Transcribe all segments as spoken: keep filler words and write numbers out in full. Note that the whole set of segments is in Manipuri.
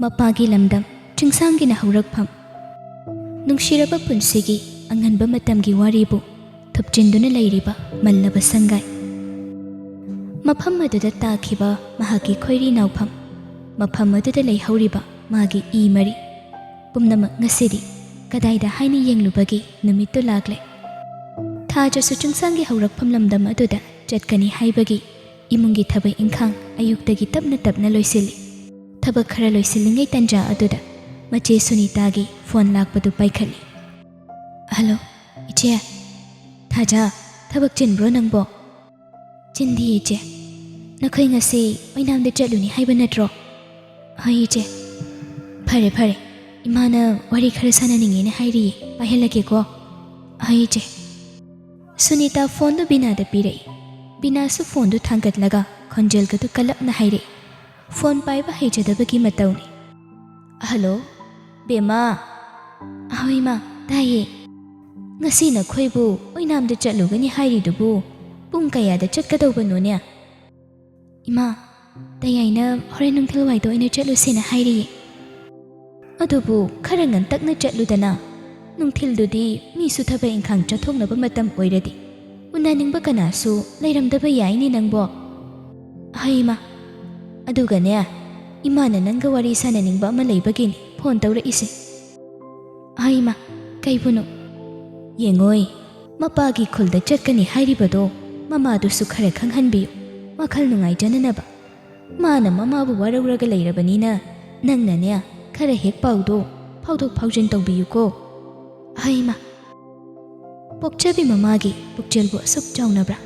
ꯃꯄꯥꯒꯤ ꯂꯝꯗꯝ, ꯆꯤꯡꯁꯥꯡꯒꯤꯅ ꯍꯧꯔꯛꯐꯝ꯫ ꯅꯨꯡꯁꯤꯔꯕ ꯄꯨꯟꯁꯤꯒꯤ ꯑꯉꯟꯕ ꯃꯇꯝꯒꯤ ꯋꯥꯔꯤꯕꯨ ꯊꯨꯞꯆꯤꯟꯗꯨꯅ ꯂꯩꯔꯤꯕ ꯃꯜꯂꯕ ꯁꯪꯒꯥꯏ꯫ ꯃꯐꯝ ꯑꯗꯨꯗ ꯇꯥꯈꯤꯕ ꯃꯍꯥꯛꯀꯤ ꯈꯣꯏꯔꯤ ꯅꯥꯎꯐꯝ, ꯃꯐꯝ ꯑꯗꯨꯗ ꯂꯩꯍꯧꯔꯤꯕ ꯃꯥꯒꯤ ꯏ ꯃꯔꯤ ꯄꯨꯝꯅꯃꯛ ꯉꯁꯤꯗꯤ ꯀꯗꯥꯏꯗ ꯍꯥꯏꯅ ꯌꯦꯡꯂꯨꯕꯒꯤ ꯅꯨꯃꯤꯠꯇꯨ ꯂꯥꯛꯂꯦ꯫ ꯊꯥꯖꯁꯨ ꯆꯤꯡꯁꯥꯡꯒꯤ ꯍꯧꯔꯛꯐꯝ ꯂꯝꯗꯝ ꯑꯗꯨꯗ ꯆꯠꯀꯅꯤ ꯍꯥꯏꯕꯒꯤ ꯏꯃꯨꯡꯒꯤ ꯊꯕꯛ ꯏꯪꯈꯥꯡ ꯑꯌꯨꯛꯇꯒꯤ ꯇꯞꯅ ꯇꯞꯅ ꯂꯣꯏꯁꯤꯜꯂꯤ꯫ ꯊꯕꯛ ꯈꯔ ꯂꯣꯏꯁꯤꯜꯂꯤꯉꯩ ꯇꯟꯖꯥ ꯑꯗꯨꯗ ꯃꯆꯦ ꯁꯨꯅꯤꯇꯥꯒꯤ ꯐꯣꯟ ꯂꯥꯛꯄꯗꯨ ꯄꯥꯏꯈꯠꯂꯤ꯫ "ꯍꯜꯂꯣ, ꯏꯆꯦ꯫ ꯊꯥꯖ, ꯊꯕꯛ ꯆꯤꯟꯕ꯭ꯔꯣ ꯅꯪꯕꯣ?" "ꯆꯤꯟꯗꯤ ꯏꯆꯦ꯫ ꯅꯈꯣꯏ ꯉꯁꯤ ꯑꯣꯏꯅꯥꯝꯗ ꯆꯠꯂꯨꯅꯤ ꯍꯥꯏꯕ ꯅꯠꯇ꯭ꯔꯣ?" "ꯍꯣꯏ ꯏꯆꯦ꯫" "ꯐꯔꯦ ꯐꯔꯦ, ꯏꯃꯥꯅ ꯋꯥꯔꯤ ꯈꯔ ꯁꯥꯟꯅꯅꯤꯡꯉꯦꯅ ꯍꯥꯏꯔꯤꯌꯦ, ꯄꯥꯏꯍꯜꯂꯒꯦꯀꯣ꯫" "ꯍꯣꯏ ꯏꯆꯦ꯫" ꯁꯨꯅꯤꯇꯥ ꯐꯣꯟꯗꯨ ꯕꯤꯅꯥꯗ ꯄꯤꯔꯛꯏ꯫ ꯕꯤꯅꯥꯁꯨ ꯐꯣꯟꯗꯨ ꯊꯥꯡꯒꯠꯂꯒ ꯈꯣꯟꯖꯦꯜꯒꯗꯨ ꯀꯜꯂꯞꯅ ꯍꯥꯏꯔꯛꯏ꯫ ꯐꯣꯟ ꯄꯥꯏꯕ ꯍꯩꯖꯗꯕꯒꯤ ꯃꯇꯧꯅꯤ꯫ "ꯍꯜꯂꯣ, ꯕꯦꯝꯃ꯫" "ꯑꯍꯣꯏ ꯏꯃꯥ, ꯇꯥꯏꯌꯦ꯫" "ꯉꯁꯤ ꯅꯈꯣꯏꯕꯨ ꯑꯣꯏꯅꯥꯝꯗ ꯆꯠꯂꯨꯒꯅꯤ ꯍꯥꯏꯔꯤꯗꯨꯕꯨ ꯄꯨꯡ ꯀꯌꯥꯗ ꯆꯠꯀꯗꯧꯕꯅꯣꯅꯦ?" "ꯏꯃꯥ, ꯇꯌꯥꯏꯅ ꯍꯣꯔꯦꯟ ꯅꯨꯡꯊꯤꯜꯋꯥꯏꯗ ꯑꯣꯏꯅ ꯆꯠꯂꯨꯁꯦꯅ ꯍꯥꯏꯔꯤꯌꯦ꯫" "ꯑꯗꯨꯕꯨ ꯈꯔ ꯉꯟꯇꯛꯅ ꯆꯠꯂꯨꯗꯅ꯫ ꯅꯨꯡꯊꯤꯜꯗꯨꯗꯤ ꯃꯤꯁꯨ ꯊꯕꯛ ꯏꯪꯈꯥꯡ ꯆꯠꯊꯣꯛꯅꯕ ꯃꯇꯝ ꯑꯣꯏꯔꯗꯤ ꯎꯅꯅꯤꯡꯕ ꯀꯅꯥꯁꯨ ꯂꯩꯔꯝꯗꯕ ꯌꯥꯏꯅꯦ ꯅꯪꯕꯣ꯫" "ꯍꯩꯃꯥ, ꯑꯗꯨꯒꯅꯦ, ꯏꯃꯥꯅ ꯅꯪꯒ ꯋꯥꯔꯤ ꯁꯥꯟꯅꯅꯤꯡꯕ ꯑꯃ ꯂꯩꯕꯒꯤꯅꯤ ꯐꯣꯟ ꯇꯧꯔꯛꯏꯁꯦ꯫" "ꯍꯩꯃꯥ, ꯀꯩꯕꯨꯅꯣ?" "ꯌꯦꯡꯉꯣꯏ, ꯃꯄꯥꯒꯤ ꯈꯨꯜꯗ ꯆꯠꯀꯅꯤ ꯍꯥꯏꯔꯤꯕꯗꯣ ꯃꯃꯥꯗꯨꯁꯨ ꯈꯔ ꯈꯪꯍꯟꯕꯤꯌꯨ, ꯋꯥꯈꯜ ꯅꯨꯡꯉꯥꯏꯖꯅꯅꯕ꯫ ꯃꯥꯅ ꯃꯃꯥꯕꯨ ꯋꯥꯔꯧꯔꯒ ꯂꯩꯔꯕꯅꯤꯅ ꯅꯪꯅꯅꯦ ꯈꯔ ꯍꯦꯛ ꯄꯥꯎꯗꯣ ꯐꯥꯎꯗꯣꯛ ꯐꯥꯎꯖꯤꯟ ꯇꯧꯕꯤꯌꯨꯀꯣ꯫" "ꯍꯩꯃꯥ, ꯄꯣꯛꯆꯕꯤ ꯃꯃꯥꯒꯤ ꯄꯨꯛꯆꯦꯜꯕꯨ ꯑꯁꯨꯛ ꯆꯥꯎꯅꯕ꯭ꯔꯥ?"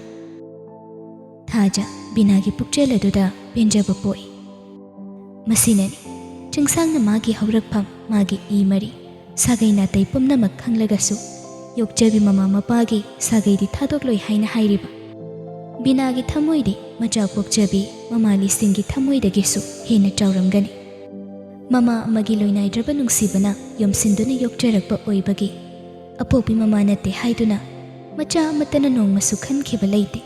ꯊꯥꯖ ꯕꯤꯅꯥꯒꯤ ꯄꯨꯛꯆꯦꯜ ꯑꯗꯨꯗ ꯄꯦꯟꯖꯕ ꯄꯣꯛꯏ꯫ ꯃꯁꯤꯅꯅꯤ ꯆꯤꯡꯁꯥꯡꯅ ꯃꯥꯒꯤ ꯍꯧꯔꯛꯐꯝ, ꯃꯥꯒꯤ ꯏ ꯃꯔꯤ, ꯁꯥꯒꯩ ꯅꯥꯇꯩ ꯄꯨꯝꯅꯃꯛ ꯈꯪꯂꯒꯁꯨ ꯌꯣꯛꯆꯕꯤ ꯃꯃꯥ ꯃꯄꯥꯒꯤ ꯁꯥꯒꯩꯗꯤ ꯊꯥꯗꯣꯛꯂꯣꯏ ꯍꯥꯏꯅ ꯍꯥꯏꯔꯤꯕ꯫ ꯕꯤꯅꯥꯒꯤ ꯊꯃꯣꯏꯗꯤ ꯃꯆꯥ ꯄꯣꯛꯆꯕꯤ ꯃꯃꯥꯂꯤꯁꯤꯡꯒꯤ ꯊꯃꯣꯏꯗꯒꯤꯁꯨ ꯍꯦꯟꯅ ꯆꯥꯎꯔꯝꯒꯅꯤ꯫ ꯃꯃꯥ ꯑꯃꯒꯤ ꯂꯣꯏꯅꯥꯏꯗ꯭ꯔꯕ ꯅꯨꯡꯁꯤꯕꯅ ꯌꯣꯝꯁꯤꯟꯗꯨꯅ ꯌꯣꯛꯆꯔꯛꯄ ꯑꯣꯏꯕꯒꯤ ꯑꯄꯣꯛꯄꯤ ꯃꯃꯥ ꯅꯠꯇꯦ ꯍꯥꯏꯗꯨꯅ ꯃꯆꯥ ꯑꯃꯠꯇꯅ ꯅꯣꯡꯃꯁꯨ ꯈꯟꯈꯤꯕ ꯂꯩꯇꯦ꯫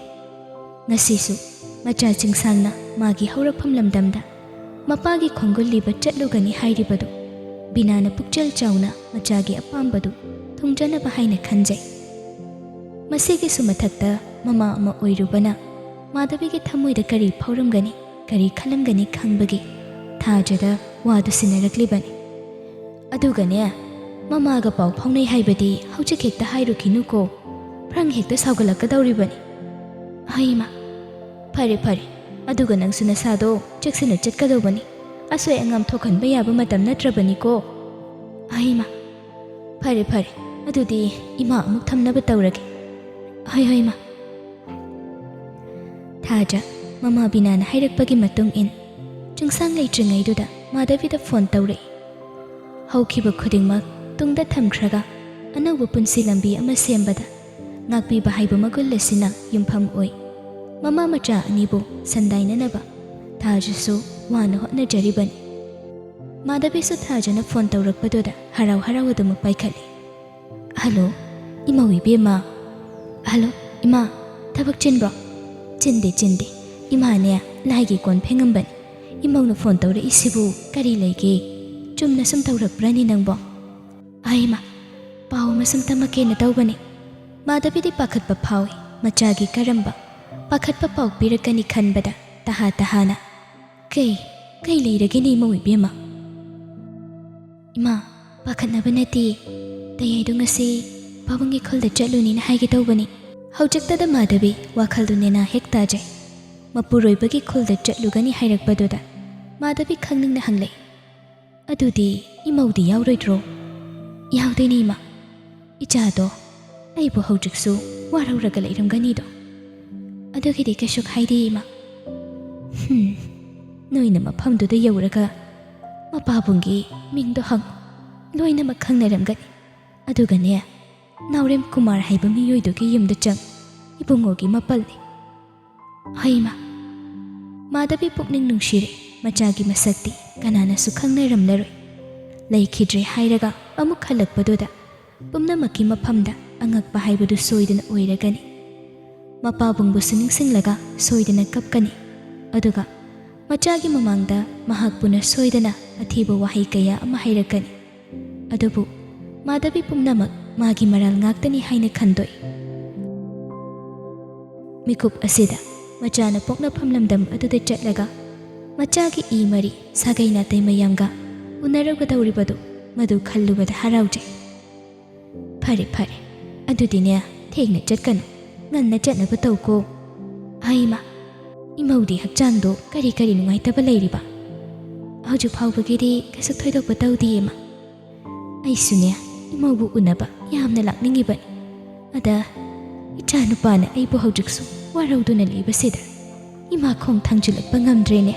ꯉꯁꯤꯁꯨ ꯃꯆꯥ ꯆꯤꯡꯁꯥꯡꯅ ꯃꯥꯒꯤ ꯍꯧꯔꯛꯐꯝ ꯂꯝꯗꯝꯗ ꯃꯄꯥꯒꯤ ꯈꯣꯡꯒꯨꯜ ꯂꯤꯕ ꯆꯠꯂꯨꯒꯅꯤ ꯍꯥꯏꯔꯤꯕꯗꯨ ꯕꯤꯅꯥꯅ ꯄꯨꯛꯆꯦꯜ ꯆꯥꯎꯅ ꯃꯆꯥꯒꯤ ꯑꯄꯥꯝꯕꯗꯨ ꯊꯨꯡꯖꯅꯕ ꯍꯥꯏꯅ ꯈꯟꯖꯩ꯫ ꯃꯁꯤꯒꯤꯁꯨ ꯃꯊꯛꯇ ꯃꯃꯥ ꯑꯃ ꯑꯣꯏꯔꯨꯕꯅ ꯃꯥꯙꯕꯤꯒꯤ ꯊꯃꯣꯏꯗ ꯀꯔꯤ ꯐꯥꯎꯔꯝꯒꯅꯤ, ꯀꯔꯤ ꯈꯜꯂꯝꯒꯅꯤ ꯈꯪꯕꯒꯤ ꯊꯥꯖꯗ ꯋꯥꯗꯨ ꯁꯤꯟꯅꯔꯛꯂꯤꯕꯅꯤ꯫ "ꯑꯗꯨꯒꯅꯦ, ꯃꯃꯥꯒ ꯄꯥꯎ ꯐꯥꯎꯅꯩ ꯍꯥꯏꯕꯗꯤ ꯍꯧꯖꯤꯛ ꯍꯦꯛꯇ ꯍꯥꯏꯔꯨꯈꯤꯅꯨꯀꯣ, ꯐ꯭ꯔꯪ ꯍꯦꯛꯇ ꯁꯥꯎꯒꯠꯂꯛꯀꯗꯧꯔꯤꯕꯅꯤ꯫" "ꯍꯩꯃꯥ, ꯐꯔꯦ ꯐꯔꯦ, ꯑꯗꯨꯒ ꯅꯪꯁꯨ ꯅꯁꯥꯗꯣ ꯆꯦꯛꯁꯤꯟꯅ ꯆꯠꯀꯗꯧꯕꯅꯤ, ꯑꯁꯣꯏ ꯑꯉꯥꯝ ꯊꯣꯛꯍꯟꯕ ꯌꯥꯕ ꯃꯇꯝ ꯅꯠꯇ꯭ꯔꯕꯅꯤꯀꯣ꯫" "ꯍꯩꯃꯥ, ꯐꯔꯦ ꯐꯔꯦ, ꯑꯗꯨꯗꯤ ꯏꯃꯥ ꯑꯃꯨꯛ ꯊꯝꯅꯕ ꯇꯧꯔꯒꯦ꯫" "ꯍꯣꯏ ꯍꯣꯏ ꯏꯃꯥ꯫" ꯊꯥꯖ ꯃꯃꯥ ꯕꯤꯅꯥꯅ ꯍꯥꯏꯔꯛꯄꯒꯤ ꯃꯇꯨꯡ ꯏꯟ ꯆꯤꯡꯁꯥꯡ ꯂꯩꯇ꯭ꯔꯤꯉꯩꯗꯨꯗ ꯃꯥꯙꯕꯤꯗ ꯐꯣꯟ ꯇꯧꯔꯛꯏ꯫ ꯍꯧꯈꯤꯕ ꯈꯨꯗꯤꯡꯃꯛ ꯇꯨꯡꯗ ꯊꯝꯈ꯭ꯔꯒ ꯑꯅꯧꯕ ꯄꯨꯟꯁꯤ ꯂꯝꯕꯤ ꯑꯃ ꯁꯦꯝꯕꯗ ꯉꯥꯛꯄꯤꯕ ꯍꯥꯏꯕ ꯃꯒꯨꯟ ꯑꯁꯤꯅ ꯌꯨꯝꯐꯝ ꯑꯣꯏ꯫ ꯃꯃꯥ ꯃꯆꯥ ꯑꯅꯤꯕꯨ ꯁꯟꯗꯥꯏꯅꯅꯕ ꯊꯥꯖꯁꯨ ꯋꯥꯅ ꯍꯣꯠꯅꯖꯔꯤꯕꯅꯤ꯫ ꯃꯥꯙꯕꯤꯁꯨ ꯊꯥꯖꯅ ꯐꯣꯟ ꯇꯧꯔꯛꯄꯗꯨꯗ ꯍꯔꯥꯎ ꯍꯔꯥꯎ ꯑꯗꯨꯃꯛ ꯄꯥꯏꯈꯠꯂꯤ꯫ "ꯍꯜꯂꯣ, ꯏꯃꯧ ꯏꯕꯦꯝꯃ꯫" "ꯍꯜꯂꯣ, ꯏꯃꯥ, ꯊꯕꯛ ꯆꯤꯟꯕ꯭ꯔꯣ?" "ꯆꯤꯟꯗꯦ, ꯆꯤꯟꯗꯦ꯫ ꯏꯃꯥꯅꯦ, ꯂꯥꯏꯒꯤ ꯀꯣꯟ ꯐꯦꯡꯉꯝꯕꯅꯤ꯫ ꯏꯃꯧꯅ ꯐꯣꯟ ꯇꯧꯔꯛꯏꯁꯤꯕꯨ ꯀꯔꯤ ꯂꯩꯒꯦ? ꯆꯨꯝꯅ ꯁꯨꯝ ꯇꯧꯔꯛꯄ꯭ꯔꯅꯤ ꯅꯪꯕꯣ?" "ꯑꯩꯃ, ꯄꯥꯎ ꯑꯃ ꯁꯨꯝ ꯇꯝꯃꯛꯀꯦꯅ ꯇꯧꯕꯅꯤ꯫" ꯃꯥꯙꯕꯤꯗꯤ ꯄꯥꯈꯠꯄ ꯐꯥꯎꯏ꯫ ꯃꯆꯥꯒꯤ ꯀꯔꯝꯕ ꯄꯥꯈꯠꯄ ꯄꯥꯎ ꯄꯤꯔꯛꯀꯅꯤ ꯈꯟꯕꯗ ꯇꯍꯥ ꯇꯍꯥꯅ, "ꯀꯩ, ꯀꯩ ꯂꯩꯔꯒꯦꯅꯦ ꯏꯃꯧ ꯏꯕꯦꯝꯃ?" "ꯏꯃꯥ, ꯄꯥꯈꯠꯅꯕ ꯅꯠꯇꯦ꯫ ꯇꯌꯥꯏꯗꯣ ꯉꯁꯤ ꯄꯥꯕꯨꯡꯒꯤ ꯈꯨꯜꯗ ꯆꯠꯂꯨꯅꯤꯅ ꯍꯥꯏꯒꯦ ꯇꯧꯕꯅꯤ꯫" ꯍꯧꯖꯤꯛꯇꯗ ꯃꯥꯙꯕꯤ ꯋꯥꯈꯜꯗꯨ ꯅꯦꯅꯥ ꯍꯦꯛ ꯇꯥꯖꯩ꯫ ꯃꯄꯨꯔꯣꯏꯕꯒꯤ ꯈꯨꯜꯗ ꯆꯠꯂꯨꯒꯅꯤ ꯍꯥꯏꯔꯛꯄꯗꯨꯗ ꯃꯥꯙꯕꯤ ꯈꯪꯅꯤꯡꯅ ꯍꯪꯂꯛꯏ, "ꯑꯗꯨꯗꯤ ꯏꯃꯧꯗꯤ ꯌꯥꯎꯔꯣꯏꯗ꯭ꯔꯣ?" "ꯌꯥꯎꯗꯣꯏꯅꯦ ꯏꯃꯥ꯫ ꯏꯆꯥꯗꯣ ꯑꯩꯕꯨ ꯍꯧꯖꯤꯛꯁꯨ ꯋꯥꯔꯧꯔꯒ ꯂꯩꯔꯝꯒꯅꯤꯗꯣ꯫ ꯑꯗꯨꯒꯤꯗꯤ ꯀꯩꯁꯨ ꯀꯥꯏꯗꯦ ꯏꯃꯥ꯫" "ꯍꯨꯝ, ꯅꯣꯏꯅ ꯃꯐꯝꯗꯨꯗ ꯌꯧꯔꯒ ꯃꯄꯥꯕꯨꯡꯒꯤ ꯃꯤꯡꯗꯣ ꯍꯪꯉꯨ꯫ ꯂꯣꯏꯅꯃꯛ ꯈꯪꯅꯔꯝꯒꯅꯤ꯫ ꯑꯗꯨꯒꯅꯦ, ꯅꯥꯎꯔꯦꯝ ꯀꯨꯃꯥꯔ ꯍꯥꯏꯕ ꯃꯤꯑꯣꯏꯗꯨꯒꯤ ꯌꯨꯝꯗ ꯆꯪ, ꯏꯕꯨꯡꯉꯣꯒꯤ ꯃꯄꯜꯅꯤ꯫" "ꯍꯩꯃꯥ!" ꯃꯥꯙꯕꯤ ꯄꯨꯛꯅꯤꯡ ꯅꯨꯡꯁꯤꯔꯦ꯫ ꯃꯆꯥꯒꯤ ꯃꯁꯛꯇꯤ ꯀꯅꯥꯅꯁꯨ ꯈꯪꯅꯔꯝꯂꯔꯣꯏ꯫ ꯂꯩꯈꯤꯗ꯭ꯔꯦ ꯍꯥꯏꯔꯒ ꯑꯃꯨꯛ ꯍꯜꯂꯛꯄꯗꯨꯗ ꯄꯨꯝꯅꯃꯛꯀꯤ ꯃꯐꯝꯗ ꯑꯉꯛꯄ ꯍꯥꯏꯕꯗꯨ ꯁꯣꯏꯗꯅ ꯑꯣꯏꯔꯒꯅꯤ꯫ ꯃꯄꯥꯕꯨꯡꯕꯨꯁꯨ ꯅꯤꯡꯁꯤꯡꯂꯒ ꯁꯣꯏꯗꯅ ꯀꯞꯀꯅꯤ꯫ ꯑꯗꯨꯒ ꯃꯆꯥꯒꯤ ꯃꯃꯥꯡꯗ ꯃꯍꯥꯛꯄꯨꯅ ꯁꯣꯏꯗꯅ ꯑꯊꯤꯕ ꯋꯥꯍꯩ ꯀꯌꯥ ꯑꯃ ꯍꯥꯏꯔꯛꯀꯅꯤ꯫ ꯑꯗꯨꯕꯨ ꯃꯥꯙꯕꯤ ꯄꯨꯝꯅꯃꯛ ꯃꯥꯒꯤ ꯃꯔꯥꯜ ꯉꯥꯛꯇꯅꯤ ꯍꯥꯏꯅ ꯈꯟꯗꯣꯛꯏ꯫ ꯃꯤꯀꯨꯞ ꯑꯁꯤꯗ ꯃꯆꯥꯅ ꯄꯣꯛꯅꯐꯝ ꯂꯝꯗꯝ ꯑꯗꯨꯗ ꯆꯠꯂꯒ ꯃꯆꯥꯒꯤ ꯏ ꯃꯔꯤ ꯁꯥꯒꯩ ꯅꯥꯇꯩ ꯃꯌꯥꯝꯒ ꯎꯅꯔꯨꯒꯗꯧꯔꯤꯕꯗꯨ ꯃꯗꯨ ꯈꯜꯂꯨꯕꯗ ꯍꯔꯥꯎꯖꯩ꯫ "ꯐꯔꯦ, ꯐꯔꯦ, ꯑꯗꯨꯗꯤꯅꯦ, ꯊꯦꯡꯅ ꯆꯠꯀꯅꯨ, ꯉꯟꯅ ꯆꯠꯅꯕ ꯇꯧꯀꯣ꯫ ꯍꯩꯃꯥ, ꯏꯃꯧꯗꯤ ꯍꯛꯆꯥꯡꯗꯣ ꯀꯔꯤ ꯀꯔꯤ ꯅꯨꯡꯉꯥꯏꯇꯕ ꯂꯩꯔꯤꯕ?" "ꯍꯧꯖꯤꯛ ꯐꯥꯎꯕꯒꯤꯗꯤ ꯀꯩꯁꯨ ꯊꯣꯏꯗꯣꯛꯄ ꯇꯧꯗꯦ, ꯏꯃꯥ꯫ ꯑꯩꯁꯨꯅꯦ, ꯏꯃꯧꯕꯨ ꯎꯅꯕ ꯌꯥꯝꯅ ꯂꯥꯛꯅꯤꯡꯉꯤꯕꯅꯤ꯫ ꯑꯗ ꯏꯆꯥ ꯅꯨꯄꯥꯅ ꯑꯩꯕꯨ ꯍꯧꯖꯤꯛꯁꯨ ꯋꯥꯔꯧꯗꯨꯅ ꯂꯩꯕꯁꯤꯗ ꯏꯃꯥ ꯈꯣꯡ ꯊꯥꯡꯖꯤꯜꯂꯛꯄ ꯉꯝꯗ꯭ꯔꯦꯅꯦ꯫"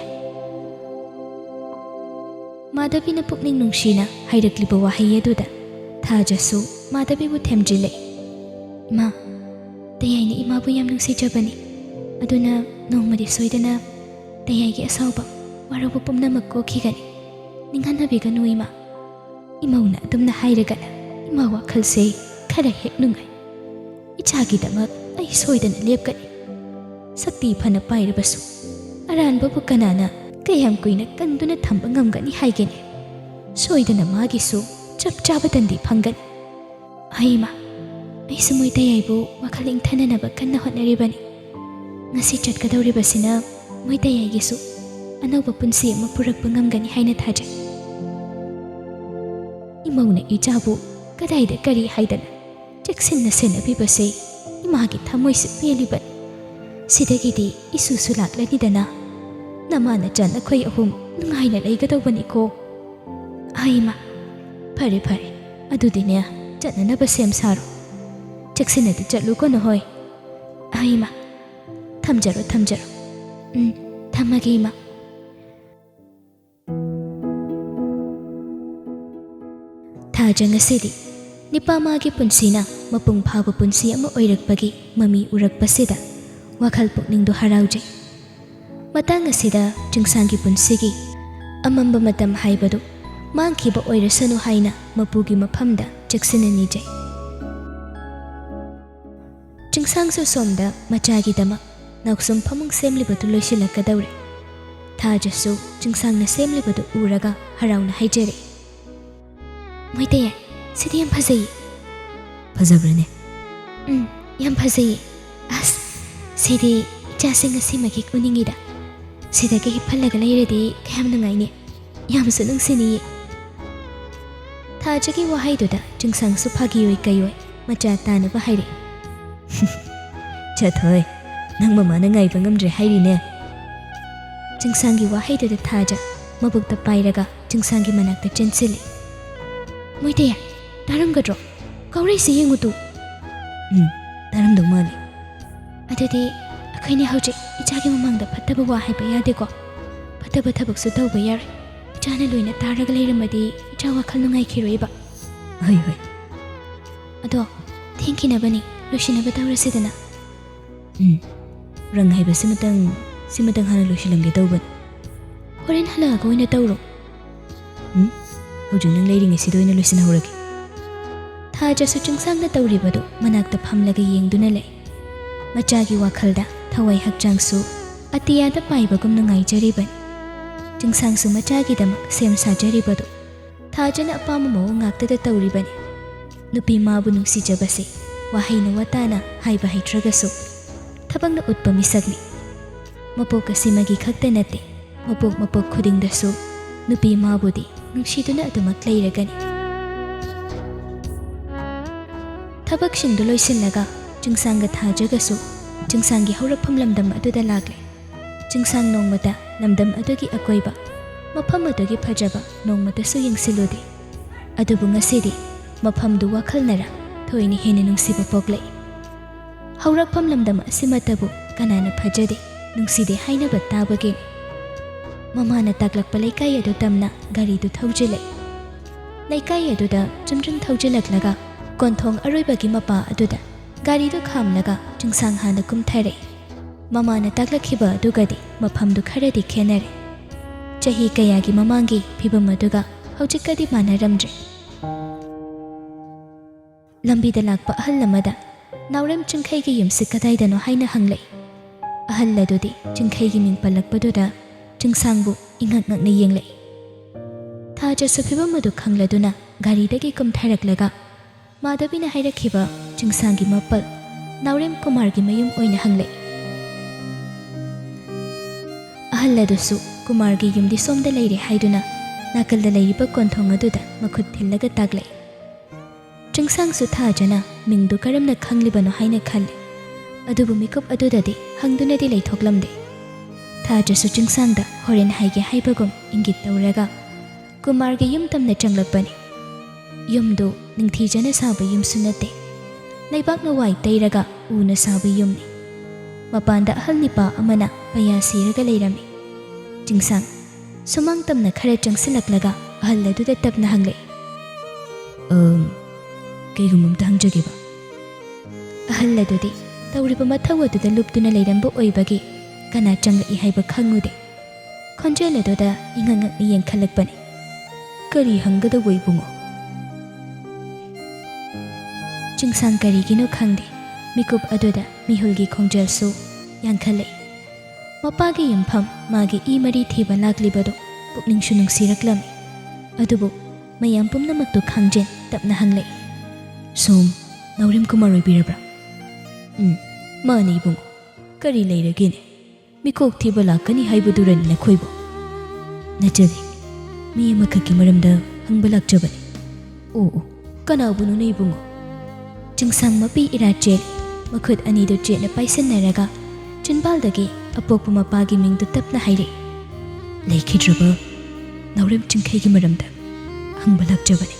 ꯃꯥꯙꯕꯤꯅ ꯄꯨꯛꯅꯤꯡ ꯅꯨꯡꯁꯤꯅ ꯍꯥꯏꯔꯛꯂꯤꯕ ꯋꯥꯍꯩ ꯑꯗꯨꯗ ꯊꯥꯖꯁꯨ ꯃꯥꯙꯕꯤꯕꯨ ꯊꯦꯝꯖꯤꯜꯂꯛꯏ꯫ "ꯏꯃꯥ, ꯇꯌꯥꯏꯅ ꯏꯃꯥꯕꯨ ꯌꯥꯝ ꯅꯨꯡꯁꯤꯖꯕꯅꯤ꯫ ꯑꯗꯨꯅ ꯅꯣꯡꯃꯗꯤ ꯁꯣꯏꯗꯅ ꯇꯌꯥꯏꯒꯤ ꯑꯁꯥꯎꯕ, ꯋꯥꯔꯧꯕ ꯄꯨꯝꯅꯃꯛ ꯀꯣꯛꯈꯤꯒꯅꯤ꯫ ꯅꯤꯡꯍꯟꯅꯕꯤꯒꯅꯨ, ꯏꯃꯥ꯫" ꯏꯃꯧꯅ ꯑꯗꯨꯝꯅ ꯍꯥꯏꯔꯒꯅ ꯏꯃꯥ ꯋꯥꯈꯜꯁꯦ ꯈꯔ ꯍꯦꯛ ꯅꯨꯡꯉꯥꯏ꯫ "ꯏꯆꯥꯒꯤꯗꯃꯛ ꯑꯩ ꯁꯣꯏꯗꯅ ꯂꯦꯞꯀꯅꯤ꯫ ꯁꯛꯇꯤ ꯐꯅ ꯄꯥꯏꯔꯕꯁꯨ ꯑꯔꯥꯟꯕꯕꯨ ꯀꯅꯥꯅ ꯀꯌꯥꯝ ꯀꯨꯏꯅ ꯀꯟꯗꯨꯅ ꯊꯝꯕ ꯉꯝꯒꯅꯤ ꯍꯥꯏꯒꯦꯅꯦ? ꯁꯣꯏꯗꯅ ꯃꯥꯒꯤꯁꯨ ꯆꯞ ꯆꯥꯕ ꯇꯟꯗꯤ ꯐꯪꯒꯅꯤ꯫" "ꯍꯩꯃꯥ, ꯑꯩꯁꯨ ꯃꯣꯏ ꯇꯌꯥꯏꯕꯨ ꯋꯥꯈꯜ ꯏꯪꯊꯅꯅꯕ ꯀꯟꯅ ꯍꯣꯠꯅꯔꯤꯕꯅꯤ꯫ ꯉꯁꯤ ꯆꯠꯀꯗꯧꯔꯤꯕꯁꯤꯅ ꯃꯣꯏ ꯇꯌꯥꯏꯒꯤꯁꯨ ꯑꯅꯧꯕ ꯄꯨꯟꯁꯤ ꯑꯃ ꯄꯨꯔꯛꯄ ꯉꯝꯒꯅꯤ ꯍꯥꯏꯅ ꯊꯥꯖꯩ꯫" ꯏꯃꯧꯅ ꯏꯆꯥꯕꯨ ꯀꯗꯥꯏꯗ ꯀꯔꯤ ꯍꯥꯏꯗꯅ ꯆꯦꯛꯁꯤꯟꯅ ꯁꯦꯟꯅꯕꯤꯕꯁꯦ ꯏꯃꯥꯒꯤ ꯊꯃꯣꯏꯁꯦ ꯄꯦꯜꯂꯤꯕꯅꯤ꯫ ꯁꯤꯗꯒꯤꯗꯤ ꯏꯁꯨꯁꯨ ꯂꯥꯛꯂꯅꯤꯗꯅ꯫ ꯅꯃꯥ ꯅꯆꯥ ꯅꯈꯣꯏ ꯑꯍꯨꯝ ꯅꯨꯡꯉꯥꯏꯅ ꯂꯩꯒꯗꯧꯕꯅꯤꯀꯣ꯫ ꯍꯩꯃꯥ, ꯐꯔꯦ ꯐꯔꯦ, ꯑꯗꯨꯗꯤꯅꯦ, ꯆꯠꯅꯅꯕ ꯁꯦꯝ ꯁꯥꯔꯣ꯫ ꯆꯦꯛꯁꯤꯟꯅꯗꯤ ꯆꯠꯂꯨꯀꯣ ꯅꯈꯣꯏ꯫ ꯍꯩꯃꯥ, ꯊꯝꯖꯔꯣ, ꯊꯝꯖꯔꯣ꯫ ꯎꯝ, ꯊꯝꯃꯒꯦ, ꯏꯃꯥ꯫ ꯊꯥꯖ ꯉꯁꯤꯗꯤ ꯅꯤꯄꯥ ꯃꯥꯒꯤ ꯄꯨꯟꯁꯤꯅ ꯃꯄꯨꯡ ꯐꯥꯕ ꯄꯨꯟꯁꯤ ꯑꯃ ꯑꯣꯏꯔꯛꯄꯒꯤ ꯃꯃꯤ ꯎꯔꯛꯄꯁꯤꯗ ꯋꯥꯈꯜ ꯄꯨꯛꯅꯤꯡꯗꯣ ꯍꯔꯥꯎꯖꯩ꯫ ꯃꯇꯥꯡ ꯑꯁꯤꯗ ꯆꯤꯡꯁꯥꯡꯒꯤ ꯄꯨꯟꯁꯤꯒꯤ ꯑꯃꯝꯕ ꯃꯇꯝ ꯍꯥꯏꯕꯗꯨ ꯃꯥꯡꯈꯤꯕ ꯑꯣꯏꯔꯁꯅꯨ ꯍꯥꯏꯅ ꯃꯄꯨꯒꯤ ꯃꯐꯝꯗ ꯆꯦꯛꯁꯤꯟꯅ ꯅꯤꯖꯩ꯫ ꯆꯤꯡꯁꯥꯡꯁꯨ ꯁꯣꯝꯗ ꯃꯆꯥꯒꯤꯗꯃꯛ ꯅꯥꯎꯁꯨꯝ ꯐꯃꯨꯡ ꯁꯦꯝꯂꯤꯕꯗꯨ ꯂꯣꯏꯁꯤꯜꯂꯛꯀꯗꯧꯔꯦ꯫ ꯊꯥꯖꯁꯨ ꯆꯤꯡꯁꯥꯡꯅ ꯁꯦꯝꯂꯤꯕꯗꯨ ꯎꯔꯒ ꯍꯔꯥꯎꯅ ꯍꯥꯏꯖꯔꯛꯏ, "ꯃꯣꯏꯇꯌꯥꯏ, ꯁꯤꯗꯤ ꯌꯥꯝ ꯐꯖꯩꯌꯦ꯫" "ꯐꯖꯕ꯭ꯔꯅꯦ?" "ꯎꯝ, ꯌꯥꯝ ꯐꯖꯩꯌꯦ꯫ ꯑꯁ, ꯁꯤꯗꯤ ꯏꯆꯥꯁꯤꯡ ꯑꯁꯤꯃꯛ ꯍꯦꯛ ꯎꯅꯤꯡꯉꯤꯗ꯫ ꯁꯤꯗꯒ ꯍꯤꯞꯍꯜꯂꯒ ꯂꯩꯔꯗꯤ ꯀꯌꯥꯝ ꯅꯨꯡꯉꯥꯏꯅꯤ꯫ ꯌꯥꯝꯁꯨ ꯅꯨꯡꯁꯤꯅꯤꯌꯦ꯫" ꯊꯥꯖꯒꯤ ꯋꯥꯍꯩꯗꯨꯗ ꯆꯤꯡꯁꯥꯡꯁꯨ ꯐꯥꯒꯤ ꯑꯣꯏ ꯀꯩ ꯑꯣꯏ ꯃꯆꯥ ꯇꯥꯅꯕ ꯍꯥꯏꯔꯛꯏ, "ꯆꯠꯊꯣꯏ, ꯅꯪ ꯃꯃꯥꯅ ꯉꯥꯏꯕ ꯉꯝꯗ꯭ꯔꯦ ꯍꯥꯏꯔꯤꯅꯦ꯫" ꯆꯤꯡꯁꯥꯡꯒꯤ ꯋꯥꯍꯩꯗꯨꯗ ꯊꯥꯖ ꯃꯕꯨꯛꯇ ꯄꯥꯏꯔꯒ ꯆꯤꯡꯁꯥꯡꯒꯤ ꯃꯅꯥꯛꯇ ꯆꯦꯟꯁꯤꯜꯂꯤ꯫ "ꯃꯣꯏꯇꯌꯥꯏ, ꯇꯥꯔꯝꯒꯗ꯭ꯔꯣ? ꯀꯧꯔꯛꯏꯁꯤ ꯌꯦꯡꯉꯨ ꯇꯨ꯫" "ꯎꯝ, ꯇꯥꯔꯝꯗꯧ ꯃꯥꯜꯂꯤ꯫" "ꯑꯗꯨꯗꯤ ꯑꯩꯈꯣꯏꯅꯤ ꯍꯧꯖꯤꯛ ꯏꯆꯥꯒꯤ ꯃꯃꯥꯡꯗ ꯐꯠꯇꯕ ꯋꯥ ꯍꯥꯏꯕ ꯌꯥꯗꯦꯀꯣ꯫ ꯐꯠꯇꯕ ꯊꯕꯛꯁꯨ ꯇꯧꯕ ꯌꯥꯔꯣꯏ꯫ ꯏꯆꯥꯅ ꯂꯣꯏꯅ ꯇꯥꯔꯒ ꯂꯩꯔꯝꯃꯗꯤ ꯏꯆꯥ ꯋꯥꯈꯜ ꯅꯨꯡꯉꯥꯏꯈꯤꯔꯣꯏꯕ꯫" "ꯍꯣꯏ, ꯍꯣꯏ꯫" "ꯑꯗꯣ, ꯊꯦꯡꯈꯤꯅꯕꯅꯤ, ꯂꯣꯏꯁꯤꯟꯅꯕ ꯇꯧꯔꯁꯤꯗꯅ꯫" "ꯎꯝ, ꯔꯪ ꯍꯥꯏꯕꯁꯤꯃꯇꯪ, ꯁꯤꯃꯇꯪ ꯍꯥꯟꯅ ꯂꯣꯏꯁꯤꯜꯂꯝꯒꯦ ꯇꯧꯕꯅꯤ꯫" "ꯍꯣꯔꯦꯟ ꯍꯜꯂꯛꯑꯒ ꯑꯣꯏꯅ ꯇꯧꯔꯣ꯫" "ꯎꯝ, ꯍꯧꯖꯤꯛ ꯅꯪ ꯂꯩꯔꯤꯉꯩꯁꯤꯗ ꯑꯣꯏꯅ ꯂꯣꯏꯁꯤꯟꯍꯧꯔꯒꯦ꯫" ꯊꯥꯖꯁꯨ ꯆꯤꯡꯁꯥꯡꯅ ꯇꯧꯔꯤꯕꯗꯨ ꯃꯅꯥꯛꯇ ꯐꯝꯂꯒ ꯌꯦꯡꯗꯨꯅ ꯂꯩ꯫ ꯃꯆꯥꯒꯤ ꯋꯥꯈꯜꯗ ꯊꯋꯥꯏ ꯍꯛꯆꯥꯡꯁꯨ ꯑꯇꯤꯌꯥꯗ ꯄꯥꯏꯕꯒꯨꯝ ꯅꯨꯡꯉꯥꯏꯖꯔꯤꯕꯅꯤ꯫ ꯆꯤꯡꯁꯥꯡꯁꯨ ꯃꯆꯥꯒꯤꯗꯃꯛ ꯁꯦꯝ ꯁꯥꯖꯔꯤꯕꯗꯨ ꯊꯥꯖꯅ ꯑꯄꯥꯝꯕ ꯃꯑꯣꯡ ꯉꯥꯛꯇꯗ ꯇꯧꯔꯤꯕꯅꯤ꯫ ꯅꯨꯄꯤ ꯃꯥꯕꯨ ꯅꯨꯡꯁꯤꯖꯕꯁꯤ ꯋꯥꯍꯩꯅ ꯋꯥꯇꯥꯅ ꯍꯥꯏꯕ ꯍꯩꯇ꯭ꯔꯒꯁꯨ ꯊꯕꯛꯅ ꯎꯠꯄ ꯃꯤꯁꯛꯅꯤ꯫ ꯃꯄꯣꯛ ꯑꯁꯤꯃꯒꯤ ꯈꯛꯇ ꯅꯠꯇꯦ, ꯃꯄꯣꯛ ꯃꯄꯣꯛ ꯈꯨꯗꯤꯡꯗꯁꯨ ꯅꯨꯄꯤ ꯃꯥꯕꯨꯗꯤ ꯅꯨꯡꯁꯤꯗꯨꯅ ꯑꯗꯨꯃꯛ ꯂꯩꯔꯒꯅꯤ꯫ ꯊꯕꯛꯁꯤꯡꯗꯨ ꯂꯣꯏꯁꯤꯜꯂꯒ ꯆꯤꯡꯁꯥꯡꯒ ꯊꯥꯖꯒꯁꯨ ꯆꯤꯡꯁꯥꯡꯒꯤ ꯍꯧꯔꯛꯐꯝ ꯂꯝꯗꯝ ꯑꯗꯨꯗ ꯂꯥꯛꯂꯦ꯫ ꯆꯤꯡꯁꯥꯡ ꯅꯣꯡꯃꯇ ꯂꯝꯗꯝ ꯑꯗꯨꯒꯤ ꯑꯀꯣꯏꯕ, ꯃꯐꯝ ꯑꯗꯨꯒꯤ ꯐꯖꯕ ꯅꯣꯡꯃꯇꯁꯨ ꯌꯦꯡꯁꯤꯜꯂꯨꯗꯦ꯫ ꯑꯗꯨꯕꯨ ꯉꯁꯤꯗꯤ ꯃꯐꯝꯗꯨ ꯋꯥꯈꯜꯅꯔ ꯊꯣꯏꯅ ꯍꯦꯟꯅ ꯅꯨꯡꯁꯤꯕ ꯄꯣꯛꯂꯛꯏ꯫ ꯍꯧꯔꯛꯐꯝ ꯂꯝꯗꯝ ꯑꯁꯤꯃꯛꯇꯕꯨ ꯀꯅꯥꯅ ꯐꯖꯗꯦ, ꯅꯨꯡꯁꯤꯗꯦ ꯍꯥꯏꯅꯕ ꯇꯥꯕꯒꯦ? ꯃꯃꯥꯅ ꯇꯥꯛꯂꯛꯄ ꯂꯩꯀꯥꯏ ꯑꯗꯨ ꯇꯝꯅ ꯒꯥꯔꯤꯗꯨ ꯊꯧꯖꯤꯜꯂꯛꯏ꯫ ꯂꯩꯀꯥꯏ ꯑꯗꯨꯗ ꯆꯨꯝꯗ꯭ꯔꯤꯡ ꯊꯧꯖꯤꯜꯂꯛꯂꯒ ꯀꯣꯟꯊꯣꯡ ꯑꯔꯣꯏꯕꯒꯤ ꯃꯄꯥ ꯑꯗꯨꯗ ꯒꯥꯔꯤꯗꯨ ꯈꯥꯝꯂꯒ ꯆꯤꯡꯁꯥꯡ ꯍꯥꯟꯅ ꯀꯨꯝꯊꯔꯛꯏ꯫ ꯃꯃꯥꯅ ꯇꯥꯛꯂꯛꯈꯤꯕ ꯑꯗꯨꯒꯗꯤ ꯃꯐꯝꯗꯨ ꯈꯔꯗꯤ ꯈꯦꯠꯅꯔꯦ꯫ ꯆꯍꯤ ꯀꯌꯥꯒꯤ ꯃꯃꯥꯡꯒꯤ ꯐꯤꯕꯝ ꯑꯗꯨꯒ ꯍꯧꯖꯤꯛꯀꯗꯤ ꯃꯥꯟꯅꯔꯝꯗ꯭ꯔꯦ꯫ ꯂꯝꯕꯤꯗ ꯂꯥꯛꯄ ꯑꯍꯜ ꯑꯃꯗ ꯅꯥꯎꯔꯦꯝ ꯆꯤꯡꯈꯩꯒꯤ ꯌꯨꯝꯁꯤ ꯀꯗꯥꯏꯗꯅꯣ ꯍꯥꯏꯅ ꯍꯪꯂꯛꯏ꯫ ꯑꯍꯜ ꯑꯗꯨꯗꯤ ꯆꯤꯡꯈꯩꯒꯤ ꯃꯤꯡ ꯄꯜꯂꯛꯄꯗꯨꯗ ꯆꯤꯡꯁꯥꯡꯕꯨ ꯏꯉꯛ ꯉꯛꯅ ꯌꯦꯡꯂꯛꯏ꯫ ꯊꯥꯖꯁꯨ ꯐꯤꯕꯝ ꯑꯗꯨ ꯈꯪꯂꯗꯨꯅ ꯒꯥꯔꯤꯗꯒꯤ ꯀꯨꯝꯊꯔꯛꯂꯒ ꯃꯥꯙꯕꯤꯅ ꯍꯥꯏꯔꯛꯈꯤꯕ ꯆꯤꯡꯁꯥꯡꯒꯤ ꯃꯄꯜ ꯅꯥꯎꯔꯦꯝ ꯀꯨꯃꯥꯔꯒꯤ ꯃꯌꯨꯝ ꯑꯣꯏꯅ ꯍꯪꯂꯛꯏ꯫ ꯑꯍꯜ ꯑꯗꯨꯁꯨ ꯀꯨꯃꯥꯔꯒꯤ ꯌꯨꯝꯗꯤ ꯁꯣꯝꯗ ꯂꯩꯔꯦ ꯍꯥꯏꯗꯨꯅ ꯅꯥꯀꯜꯗ ꯂꯩꯔꯤꯕ ꯀꯣꯟꯊꯣꯡ ꯑꯗꯨꯗ ꯃꯈꯨꯠ ꯊꯤꯜꯂꯒ ꯇꯥꯛꯂꯛꯏ꯫ ꯆꯤꯡꯁꯥꯡꯁꯨ ꯊꯥꯖꯅ ꯃꯤꯡꯗꯨ ꯀꯔꯝꯅ ꯈꯪꯂꯤꯕꯅꯣ ꯍꯥꯏꯅ ꯈꯜꯂꯤ꯫ ꯑꯗꯨꯕꯨ ꯃꯤꯀꯨꯞ ꯑꯗꯨꯗꯗꯤ ꯍꯪꯗꯨꯅꯗꯤ ꯂꯩꯊꯣꯛꯂꯝꯗꯦ꯫ ꯊꯥꯖꯁꯨ ꯆꯤꯡꯁꯥꯡꯗ ꯍꯣꯔꯦꯟ ꯍꯥꯏꯒꯦ ꯍꯥꯏꯕꯒꯨꯝ ꯏꯪꯒꯤꯠ ꯇꯧꯔꯒ ꯀꯨꯃꯥꯔꯒꯤ ꯌꯨꯝ ꯇꯝꯅ ꯆꯪꯂꯛꯄꯅꯤ꯫ ꯌꯨꯝꯗꯨ ꯅꯤꯡꯊꯤꯖꯅ ꯁꯥꯕ ꯌꯨꯝꯁꯨ ꯅꯠꯇꯦ꯫ ꯂꯩꯕꯥꯛꯅ ꯋꯥꯏ ꯇꯩꯔꯒ ꯎꯅ ꯁꯥꯕ ꯌꯨꯝꯅꯤ꯫ ꯃꯄꯥꯟꯗ ꯑꯍꯜ ꯅꯤꯄꯥ ꯑꯃꯅ ꯄꯩꯌꯥ ꯁꯤꯔꯒ ꯂꯩꯔꯝꯃꯤ꯫ ꯆꯤꯡꯁꯥꯡ ꯁꯨꯃꯥꯡ ꯇꯝꯅ ꯈꯔ ꯆꯪꯁꯤꯜꯂꯛꯂꯒ ꯑꯍꯜ ꯑꯗꯨꯗ ꯇꯞꯅ ꯍꯪꯂꯛꯏ꯫ "ꯑꯝ, ꯀꯩꯒꯨꯝꯕ ꯑꯝꯇ ꯍꯪꯖꯒꯦꯕ?" ꯑꯍꯜ ꯑꯗꯨꯗꯤ ꯇꯧꯔꯤꯕ ꯃꯊꯧ ꯑꯗꯨꯗ ꯂꯨꯞꯇꯨꯅ ꯂꯩꯔꯝꯕ ꯑꯣꯏꯕꯒꯤ ꯀꯅꯥ ꯆꯪꯂꯛꯏ ꯍꯥꯏꯕ ꯈꯪꯉꯨꯗꯦ꯫ ꯈꯣꯟꯖꯦꯜ ꯑꯗꯨꯗ ꯏꯉꯛ ꯉꯛꯅ ꯌꯦꯡꯈꯠꯂꯛꯄꯅꯤ꯫ "ꯀꯔꯤ ꯍꯪꯒꯗꯧꯕ ꯏꯕꯨꯡꯉꯣ?" ꯆꯤꯡꯁꯥꯡ ꯀꯔꯤꯒꯤꯅꯣ ꯈꯪꯗꯦ, ꯃꯤꯀꯨꯞ ꯑꯗꯨꯗ ꯃꯤꯍꯨꯜꯒꯤ ꯈꯣꯡꯖꯦꯜꯁꯨ ꯌꯥꯡꯈꯠꯂꯛꯏ꯫ ꯃꯄꯥꯒꯤ ꯌꯨꯝꯐꯝ ꯃꯥꯒꯤ ꯏ ꯃꯔꯤ ꯊꯤꯕ ꯂꯥꯛꯂꯤꯕꯗꯨ ꯄꯨꯛꯅꯤꯡꯁꯨ ꯅꯨꯡꯁꯤꯔꯛꯂꯝꯃꯤ꯫ ꯑꯗꯨꯕꯨ ꯃꯌꯥꯝ ꯄꯨꯝꯅꯃꯛꯇꯨ ꯈꯪꯖꯤꯟ ꯇꯞꯅ ꯍꯪꯂꯛꯏ꯫ "ꯁꯣꯝ ꯅꯥꯎꯔꯦꯝ ꯀꯨꯃꯥꯔ ꯑꯣꯏꯕꯤꯔꯕ꯭ꯔꯥ?" "ꯎꯝ, ꯃꯥꯅꯤ ꯏꯕꯨꯡꯉꯣ꯫ ꯀꯔꯤ ꯂꯩꯔꯒꯦꯅꯦ? ꯃꯤꯀꯣꯛ ꯊꯤꯕ ꯂꯥꯛꯀꯅꯤ ꯍꯥꯏꯕꯗꯨꯔꯅꯤ ꯅꯈꯣꯏꯕꯨ?" "ꯅꯠꯆꯗꯦ, ꯃꯤ ꯑꯃꯈꯛꯀꯤ ꯃꯔꯝꯗ ꯍꯪꯕ ꯂꯥꯛꯆꯕꯅꯤ꯫" "ꯑꯣ ꯑꯣ, ꯀꯅꯥꯕꯨꯅꯣꯅꯦ ꯏꯕꯨꯡꯉꯣ?" ꯆꯤꯡꯁꯥꯡ ꯃꯄꯤ ꯏꯔꯥ ꯆꯦꯜꯂꯤ꯫ ꯃꯈꯨꯠ ꯑꯅꯤꯗꯨ ꯆꯦꯠꯅ ꯄꯥꯏꯁꯤꯟꯅꯔꯒ ꯆꯤꯟꯕꯥꯜꯗꯒꯤ ꯑꯄꯣꯛꯄ ꯃꯄꯥꯒꯤ ꯃꯤꯡꯗꯨ ꯇꯞꯅ ꯍꯥꯏꯔꯛꯏ꯫ "ꯂꯩꯈꯤꯗ꯭ꯔꯕ ꯅꯥꯎꯔꯦꯝ ꯆꯤꯡꯈꯩꯒꯤ ꯃꯔꯝꯗ ꯍꯪꯕ ꯂꯥꯛꯆꯕꯅꯤ꯫"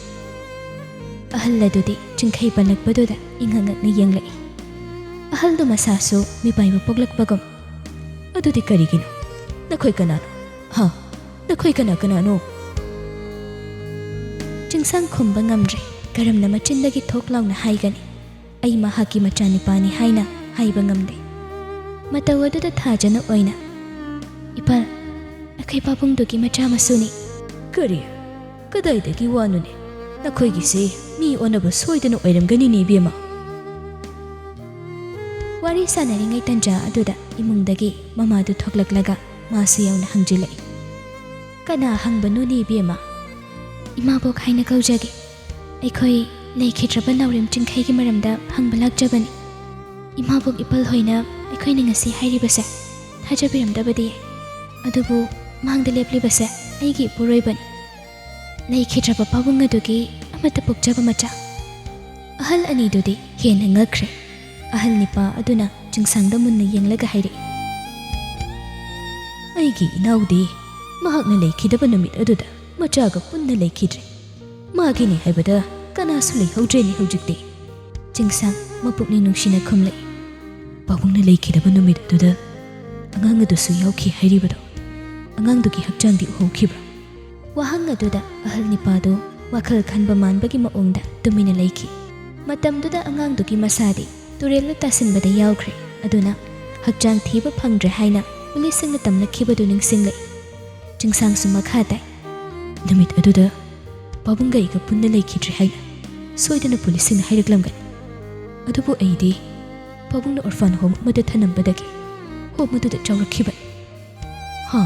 ꯑꯍꯜ ꯑꯗꯨꯗꯤ ꯆꯤꯡꯈꯩ ꯄꯜꯂꯛꯄꯗꯨꯗ ꯏꯉꯛ ꯉꯛꯅ ꯌꯦꯡꯂꯛꯏ꯫ ꯑꯍꯜꯗꯨ ꯃꯁꯥꯁꯨ ꯃꯤꯄꯥꯏꯕ ꯄꯣꯛꯂꯛꯄꯒꯨꯝ꯫ "ꯑꯗꯨꯗꯤ ꯀꯔꯤꯒꯤꯅꯣ? ꯅꯈꯣꯏ ꯀꯅꯥꯅꯣ? ꯍꯥ? ꯅꯈꯣꯏ ꯀꯅꯥ ꯀꯅꯥꯅꯣ?" ꯆꯤꯡꯁꯥꯡ ꯈꯨꯝꯕ ꯉꯝꯗ꯭ꯔꯦ꯫ ꯀꯔꯝꯅ ꯃꯆꯤꯟꯗꯒꯤ ꯊꯣꯛ ꯂꯥꯎꯅ ꯍꯥꯏꯒꯅꯤ? "ꯑꯩ ꯃꯍꯥꯛꯀꯤ ꯃꯆꯥꯅꯤꯄꯥꯅꯤ" ꯍꯥꯏꯅ ꯍꯥꯏꯕ ꯉꯝꯗꯦ꯫ ꯃꯇꯧ ꯑꯗꯨꯗ ꯊꯥꯖꯅ ꯑꯣꯏꯅ, "ꯏꯄꯥ, ꯑꯩꯈꯣꯏ ꯄꯥꯕꯨꯡꯗꯨꯒꯤ ꯃꯆꯥ ꯃꯁꯨꯅꯤ꯫" "ꯀꯔꯤ? ꯀꯗꯥꯏꯗꯒꯤ ꯋꯥꯅꯣꯅꯦ? ꯅꯈꯣꯏꯒꯤꯁꯦ ꯃꯤ ꯑꯣꯟꯅꯕ ꯁꯣꯏꯗꯅ ꯑꯣꯏꯔꯝꯒꯅꯤꯅꯦ, ꯏꯕꯦꯝꯃ꯫" ꯋꯥꯔꯤ ꯁꯥꯟꯅꯔꯤꯉꯩ ꯇꯟꯖꯥ ꯑꯗꯨꯗ ꯏꯃꯨꯡꯗꯒꯤ ꯃꯃꯥꯗꯨ ꯊꯣꯛꯂꯛꯂꯒ ꯃꯥꯁꯨ ꯌꯥꯎꯅ ꯍꯪꯖꯤꯜꯂꯛꯏ꯫ "ꯀꯅꯥ ꯍꯪꯕꯅꯣꯅꯦ ꯏꯕꯦꯝꯃ?" "ꯏꯃꯥꯕꯣꯛ ꯍꯥꯏꯅ ꯀꯧꯖꯒꯦ꯫ ꯑꯩꯈꯣꯏ ꯂꯩꯈꯤꯗ꯭ꯔꯕ ꯅꯥꯎꯔꯦꯝ ꯆꯤꯡꯈꯩꯒꯤ ꯃꯔꯝꯗ ꯍꯪꯕ ꯂꯥꯛꯆꯕꯅꯤ꯫ ꯏꯃꯥꯕꯣꯛ ꯏꯄꯜ ꯍꯣꯏꯅ ꯑꯩꯈꯣꯏꯅ ꯉꯁꯤ ꯍꯥꯏꯔꯤꯕꯁꯦ ꯊꯥꯖꯕꯤꯔꯝꯗꯕꯗꯤ ꯌꯥꯏ, ꯑꯗꯨꯕꯨ ꯃꯥꯡꯗ ꯂꯦꯞꯂꯤꯕꯁꯦ ꯑꯩꯒꯤ ꯏꯄꯨꯔꯣꯏꯕꯅꯤ꯫ ꯂꯩꯈꯤꯗ꯭ꯔꯕ ꯄꯥꯕꯨꯡ ꯑꯗꯨꯒꯤ ꯑꯃꯠꯇ ꯄꯣꯛꯆꯕ ꯃꯆꯥ꯫" ꯑꯍꯜ ꯑꯅꯤꯗꯨꯗꯤ ꯍꯦꯟꯅ ꯉꯛꯈ꯭ꯔꯦ꯫ ꯑꯍꯜ ꯅꯤꯄꯥ ꯑꯗꯨꯅ ꯆꯤꯡꯁꯥꯡꯗ ꯃꯨꯟꯅ ꯌꯦꯡꯂꯒ ꯍꯥꯏꯔꯛꯏ, "ꯑꯩꯒꯤ ꯏꯅꯥꯎꯗꯤ ꯃꯍꯥꯛꯅ ꯂꯩꯈꯤꯗꯕ ꯅꯨꯃꯤꯠ ꯑꯗꯨꯗ ꯃꯆꯥꯒ ꯄꯨꯟꯅ ꯂꯩꯈꯤꯗ꯭ꯔꯦ꯫ ꯃꯥꯒꯤꯅꯤ ꯍꯥꯏꯕꯗ ꯀꯅꯥꯁꯨ ꯂꯩꯍꯧꯗ꯭ꯔꯦꯅꯦ ꯍꯧꯖꯤꯛꯇꯤ꯫" ꯆꯤꯡꯁꯥꯡ ꯃꯄꯨꯛꯅꯤꯡ ꯅꯨꯡꯁꯤꯅ ꯈꯨꯝꯂꯛꯏ, "ꯄꯥꯕꯨꯡꯅ ꯂꯩꯈꯤꯗꯕ ꯅꯨꯃꯤꯠ ꯑꯗꯨꯗ ꯑꯉꯥꯡ ꯑꯗꯨꯁꯨ ꯌꯥꯎꯈꯤ ꯍꯥꯏꯔꯤꯕꯗꯣ? ꯑꯉꯥꯡꯗꯨꯒꯤ ꯍꯛꯆꯥꯡꯗꯤ ꯎꯍꯧꯈꯤꯕ꯭ꯔꯥ?" ꯋꯥꯍꯪ ꯑꯗꯨꯗ ꯑꯍꯜ ꯅꯤꯄꯥꯗꯨ ꯋꯥꯈꯜ ꯈꯟꯕ ꯃꯥꯟꯕꯒꯤ ꯃꯑꯣꯡꯗ ꯇꯨꯃꯤꯟꯅ ꯂꯩꯈꯤ꯫ ꯃꯇꯝꯗꯨꯗ ꯑꯉꯥꯡꯗꯨꯒꯤ ꯃꯁꯥꯗꯤ ꯇꯨꯔꯦꯜꯗ ꯇꯥꯁꯤꯟꯕꯗ ꯌꯥꯎꯈ꯭ꯔꯦ꯫ ꯑꯗꯨꯅ ꯍꯛꯆꯥꯡ ꯊꯤꯕ ꯐꯪꯗ꯭ꯔꯦ ꯍꯥꯏꯅ ꯄꯨꯂꯤꯁꯁꯤꯡꯅ ꯇꯝꯂꯛꯈꯤꯕꯗꯨ ꯅꯤꯡꯁꯤꯡꯂꯛꯏ꯫ ꯆꯤꯡꯁꯥꯡꯁꯨ ꯃꯈꯥ ꯇꯥꯏ, "ꯅꯨꯃꯤꯠ ꯑꯗꯨꯗ ꯄꯥꯕꯨꯡꯒ ꯑꯩꯒ ꯄꯨꯟꯅ ꯂꯩꯈꯤꯗ꯭ꯔꯦ ꯍꯥꯏꯅ ꯁꯣꯏꯗꯅ ꯄꯨꯂꯤꯁꯁꯤꯡꯅ ꯍꯥꯏꯔꯛꯂꯝꯒꯅꯤ꯫ ꯑꯗꯨꯕꯨ ꯑꯩꯗꯤ ꯄꯥꯕꯨꯡꯅ orphan home ꯑꯃꯗ ꯊꯅꯝꯕꯗꯒꯤ home ꯑꯗꯨꯗ ꯆꯥꯎꯔꯛꯈꯤꯕꯅꯤ꯫" "ꯍꯥ?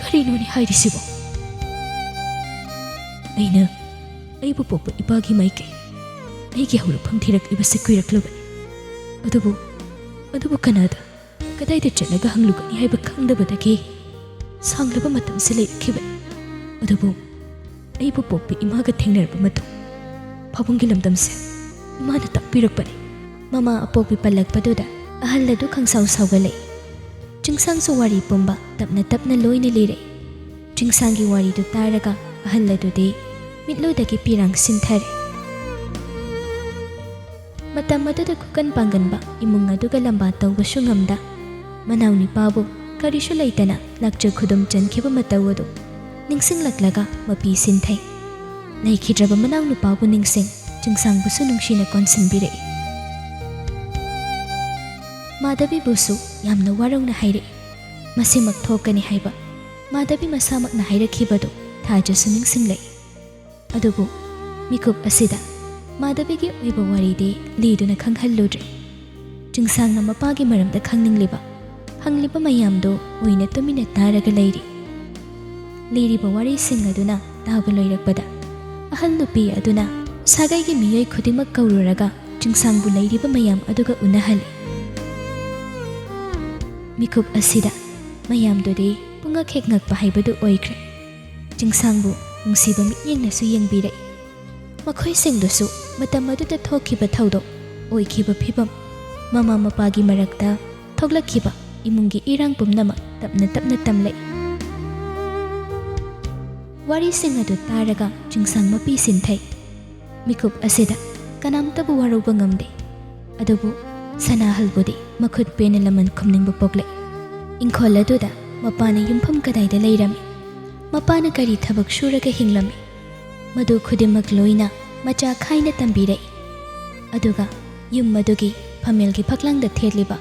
ꯀꯔꯤꯅꯣꯅꯦ ꯍꯥꯏꯔꯤꯁꯤꯕꯣ?" "ꯑꯩꯅ ꯑꯩꯕꯨ ꯄꯣꯛꯄ ꯏꯄꯥꯒꯤ ꯃꯥꯏꯀꯩ, ꯑꯩꯒꯤ ꯍꯧꯔꯛꯐꯝ ꯊꯤꯔꯛꯂꯤꯕꯁꯤ ꯀꯨꯏꯔꯛꯂꯕꯅꯤ꯫ ꯑꯗꯨꯕꯨ, ꯑꯗꯨꯕꯨ ꯀꯅꯥꯗ, ꯀꯗꯥꯏꯗ ꯆꯠꯂꯒ ꯍꯪꯂꯨꯒꯅꯤ ꯍꯥꯏꯕ ꯈꯪꯗꯕꯗꯒꯤ ꯁꯥꯡꯂꯕ ꯃꯇꯝꯁꯤ ꯂꯩꯔꯛꯈꯤꯕꯅꯤ꯫ ꯑꯗꯨꯕꯨ ꯑꯩꯕꯨ ꯄꯣꯛꯄꯤ ꯏꯃꯥꯒ ꯊꯦꯡꯅꯔꯕ ꯃꯇꯨꯡ ꯄꯥꯕꯨꯡꯒꯤ ꯂꯝꯗꯝꯁꯦ ꯏꯃꯥꯅ ꯇꯥꯛꯄꯤꯔꯛꯄꯅꯤ꯫" ꯃꯃꯥ ꯑꯄꯣꯛꯄꯤ ꯄꯜꯂꯛꯄꯗꯨꯗ ꯑꯍꯜ ꯑꯗꯨ ꯈꯪꯁꯥꯎ ꯁꯥꯎꯒꯠꯂꯛꯏ꯫ ꯆꯤꯡꯁꯥꯡꯁꯨ ꯋꯥꯔꯤ ꯄꯨꯝꯕ ꯇꯞꯅ ꯇꯞꯅ ꯂꯣꯏꯅ ꯂꯤꯔꯛꯏ꯫ ꯆꯤꯡꯁꯥꯡꯒꯤ ꯋꯥꯔꯤꯗꯨ ꯇꯥꯔꯒ ꯑꯍꯜ ꯑꯗꯨꯗꯤ ꯃꯤꯠꯂꯨꯗꯒꯤ ꯄꯤꯔꯥꯡ ꯁꯤꯟꯊꯔꯦ꯫ ꯃꯇꯝ ꯑꯗꯨꯗ ꯈꯨꯀꯟ ꯄꯥꯡꯒꯟꯕ ꯏꯃꯨꯡ ꯑꯗꯨꯒ ꯂꯝꯕꯥ ꯇꯧꯕꯁꯨ ꯉꯝꯗ, ꯃꯅꯥꯎ ꯅꯤꯄꯥꯕꯨ ꯀꯔꯤꯁꯨ ꯂꯩꯇꯅ ꯂꯥꯛꯆ ꯈꯨꯗꯨꯝ ꯆꯟꯈꯤꯕ ꯃꯇꯧ ꯑꯗꯨ ꯅꯤꯡꯁꯤꯡꯂꯛꯂꯒ ꯃꯄꯤ ꯁꯤꯟꯊꯩ꯫ ꯂꯩꯈꯤꯗ꯭ꯔꯕ ꯃꯅꯥꯎ ꯅꯨꯄꯥꯕꯨ ꯅꯤꯡꯁꯤꯡ, ꯆꯤꯡꯁꯥꯡꯕꯨꯁꯨ ꯅꯨꯡꯁꯤꯅ ꯀꯣꯟꯁꯤꯟꯕꯤꯔꯛꯏ꯫ ꯃꯥꯙꯕꯤꯕꯨꯁꯨ ꯌꯥꯝꯅ ꯋꯥꯔꯧꯅ ꯍꯥꯏꯔꯛꯏ꯫ ꯃꯁꯤꯃꯛ ꯊꯣꯛꯀꯅꯤ ꯍꯥꯏꯕ ꯃꯥꯙꯕꯤ ꯃꯁꯥꯃꯛꯅ ꯍꯥꯏꯔꯛꯈꯤꯕꯗꯨ ꯊꯥꯖꯁꯨ ꯅꯤꯡꯁꯤꯡꯂꯛꯏ꯫ ꯑꯗꯨꯕꯨ ꯃꯤꯀꯨꯞ ꯑꯁꯤꯗ ꯃꯥꯙꯕꯤꯒꯤ ꯑꯣꯏꯕ ꯋꯥꯔꯤꯗꯤ ꯂꯤꯗꯨꯅ ꯈꯪꯍꯜꯂꯨꯗ꯭ꯔꯦ꯫ ꯆꯤꯡꯁꯥꯡꯅ ꯃꯄꯥꯒꯤ ꯃꯔꯝꯗ ꯈꯪꯅꯤꯡꯂꯤꯕ ꯍꯪꯂꯤꯕ ꯃꯌꯥꯝꯗꯨ ꯑꯣꯏꯅ ꯇꯨꯃꯤꯟꯅ ꯇꯥꯔꯒ ꯂꯩꯔꯤ꯫ ꯂꯤꯔꯤꯕ ꯋꯥꯔꯤꯁꯤꯡ ꯑꯗꯨꯅ ꯇꯥꯕ ꯂꯣꯏꯔꯛꯄꯗ, ꯑꯍꯜ ꯅꯨꯄꯤ ꯑꯗꯨꯅ ꯁꯥꯒꯩꯒꯤ ꯃꯤꯑꯣꯏ ꯈꯨꯗꯤꯡꯃꯛ ꯀꯧꯔꯨꯔꯒ ꯆꯤꯡꯁꯥꯡꯕꯨ ꯂꯩꯔꯤꯕ ꯃꯌꯥꯝ ꯑꯗꯨꯒ ꯎꯅꯍꯜꯂꯤ꯫ ꯃꯤꯀꯨꯞ ꯑꯁꯤꯗ ꯃꯌꯥꯝꯗꯨꯗꯤ ꯄꯨꯡꯉꯛ ꯍꯦꯛ ꯉꯛꯄ ꯍꯥꯏꯕꯗꯨ ꯑꯣꯏꯈ꯭ꯔꯦ꯫ ꯆꯤꯡꯁꯥꯡꯕꯨ ꯅꯨꯡꯁꯤꯕ ꯃꯤꯠꯌꯦꯡꯅꯁꯨ ꯌꯦꯡꯕꯤꯔꯛꯏ꯫ ꯃꯈꯣꯏꯁꯤꯡꯗꯨꯁꯨ ꯃꯇꯝ ꯑꯗꯨꯗ ꯊꯣꯛꯈꯤꯕ ꯊꯧꯗꯣꯛ, ꯑꯣꯏꯈꯤꯕ ꯐꯤꯕꯝ, ꯃꯃꯥ ꯃꯄꯥꯒꯤ ꯃꯔꯛꯇ ꯊꯣꯛꯂꯛꯈꯤꯕ ꯏꯃꯨꯡꯒꯤ ꯏꯔꯥꯡ ꯄꯨꯝꯅꯃꯛ ꯇꯞꯅ ꯇꯞꯅ ꯇꯝꯂꯛꯏ꯫ ꯋꯥꯔꯤꯁꯤꯡ ꯑꯗꯨ ꯇꯥꯔꯒ ꯆꯤꯡꯁꯥꯡ ꯃꯄꯤ ꯁꯤꯟꯊꯩ꯫ ꯃꯤꯀꯨꯞ ꯑꯁꯤꯗ ꯀꯅꯥꯝꯇꯕꯨ ꯋꯥꯔꯧꯕ ꯉꯝꯗꯦ꯫ ꯑꯗꯨꯕꯨ ꯁꯅꯥꯍꯜꯕꯨꯗꯤ ꯃꯈꯨꯠ ꯄꯦꯟꯅ ꯂꯃꯟ ꯈꯨꯝꯅꯤꯡꯕ ꯄꯣꯛꯂꯛꯏ꯫ ꯏꯪꯈꯣꯜ ꯑꯗꯨꯗ ꯃꯄꯥꯅ ꯌꯨꯝꯐꯝ ꯀꯗꯥꯏꯗ ꯂꯩꯔꯝꯃꯤ? ꯃꯄꯥꯅ ꯀꯔꯤ ꯊꯕꯛ ꯁꯨꯔꯒ ꯍꯤꯡꯂꯝꯃꯤ? ꯃꯗꯨ ꯈꯨꯗꯤꯡꯃꯛ ꯂꯣꯏꯅ ꯃꯆꯥ ꯈꯥꯏꯅ ꯇꯝꯕꯤꯔꯛꯏ꯫ ꯑꯗꯨꯒ ꯌꯨꯝ ꯑꯗꯨꯒꯤ ꯐꯝꯃꯦꯜꯒꯤ ꯐꯛꯂꯥꯡꯗ ꯊꯦꯠꯂꯤꯕ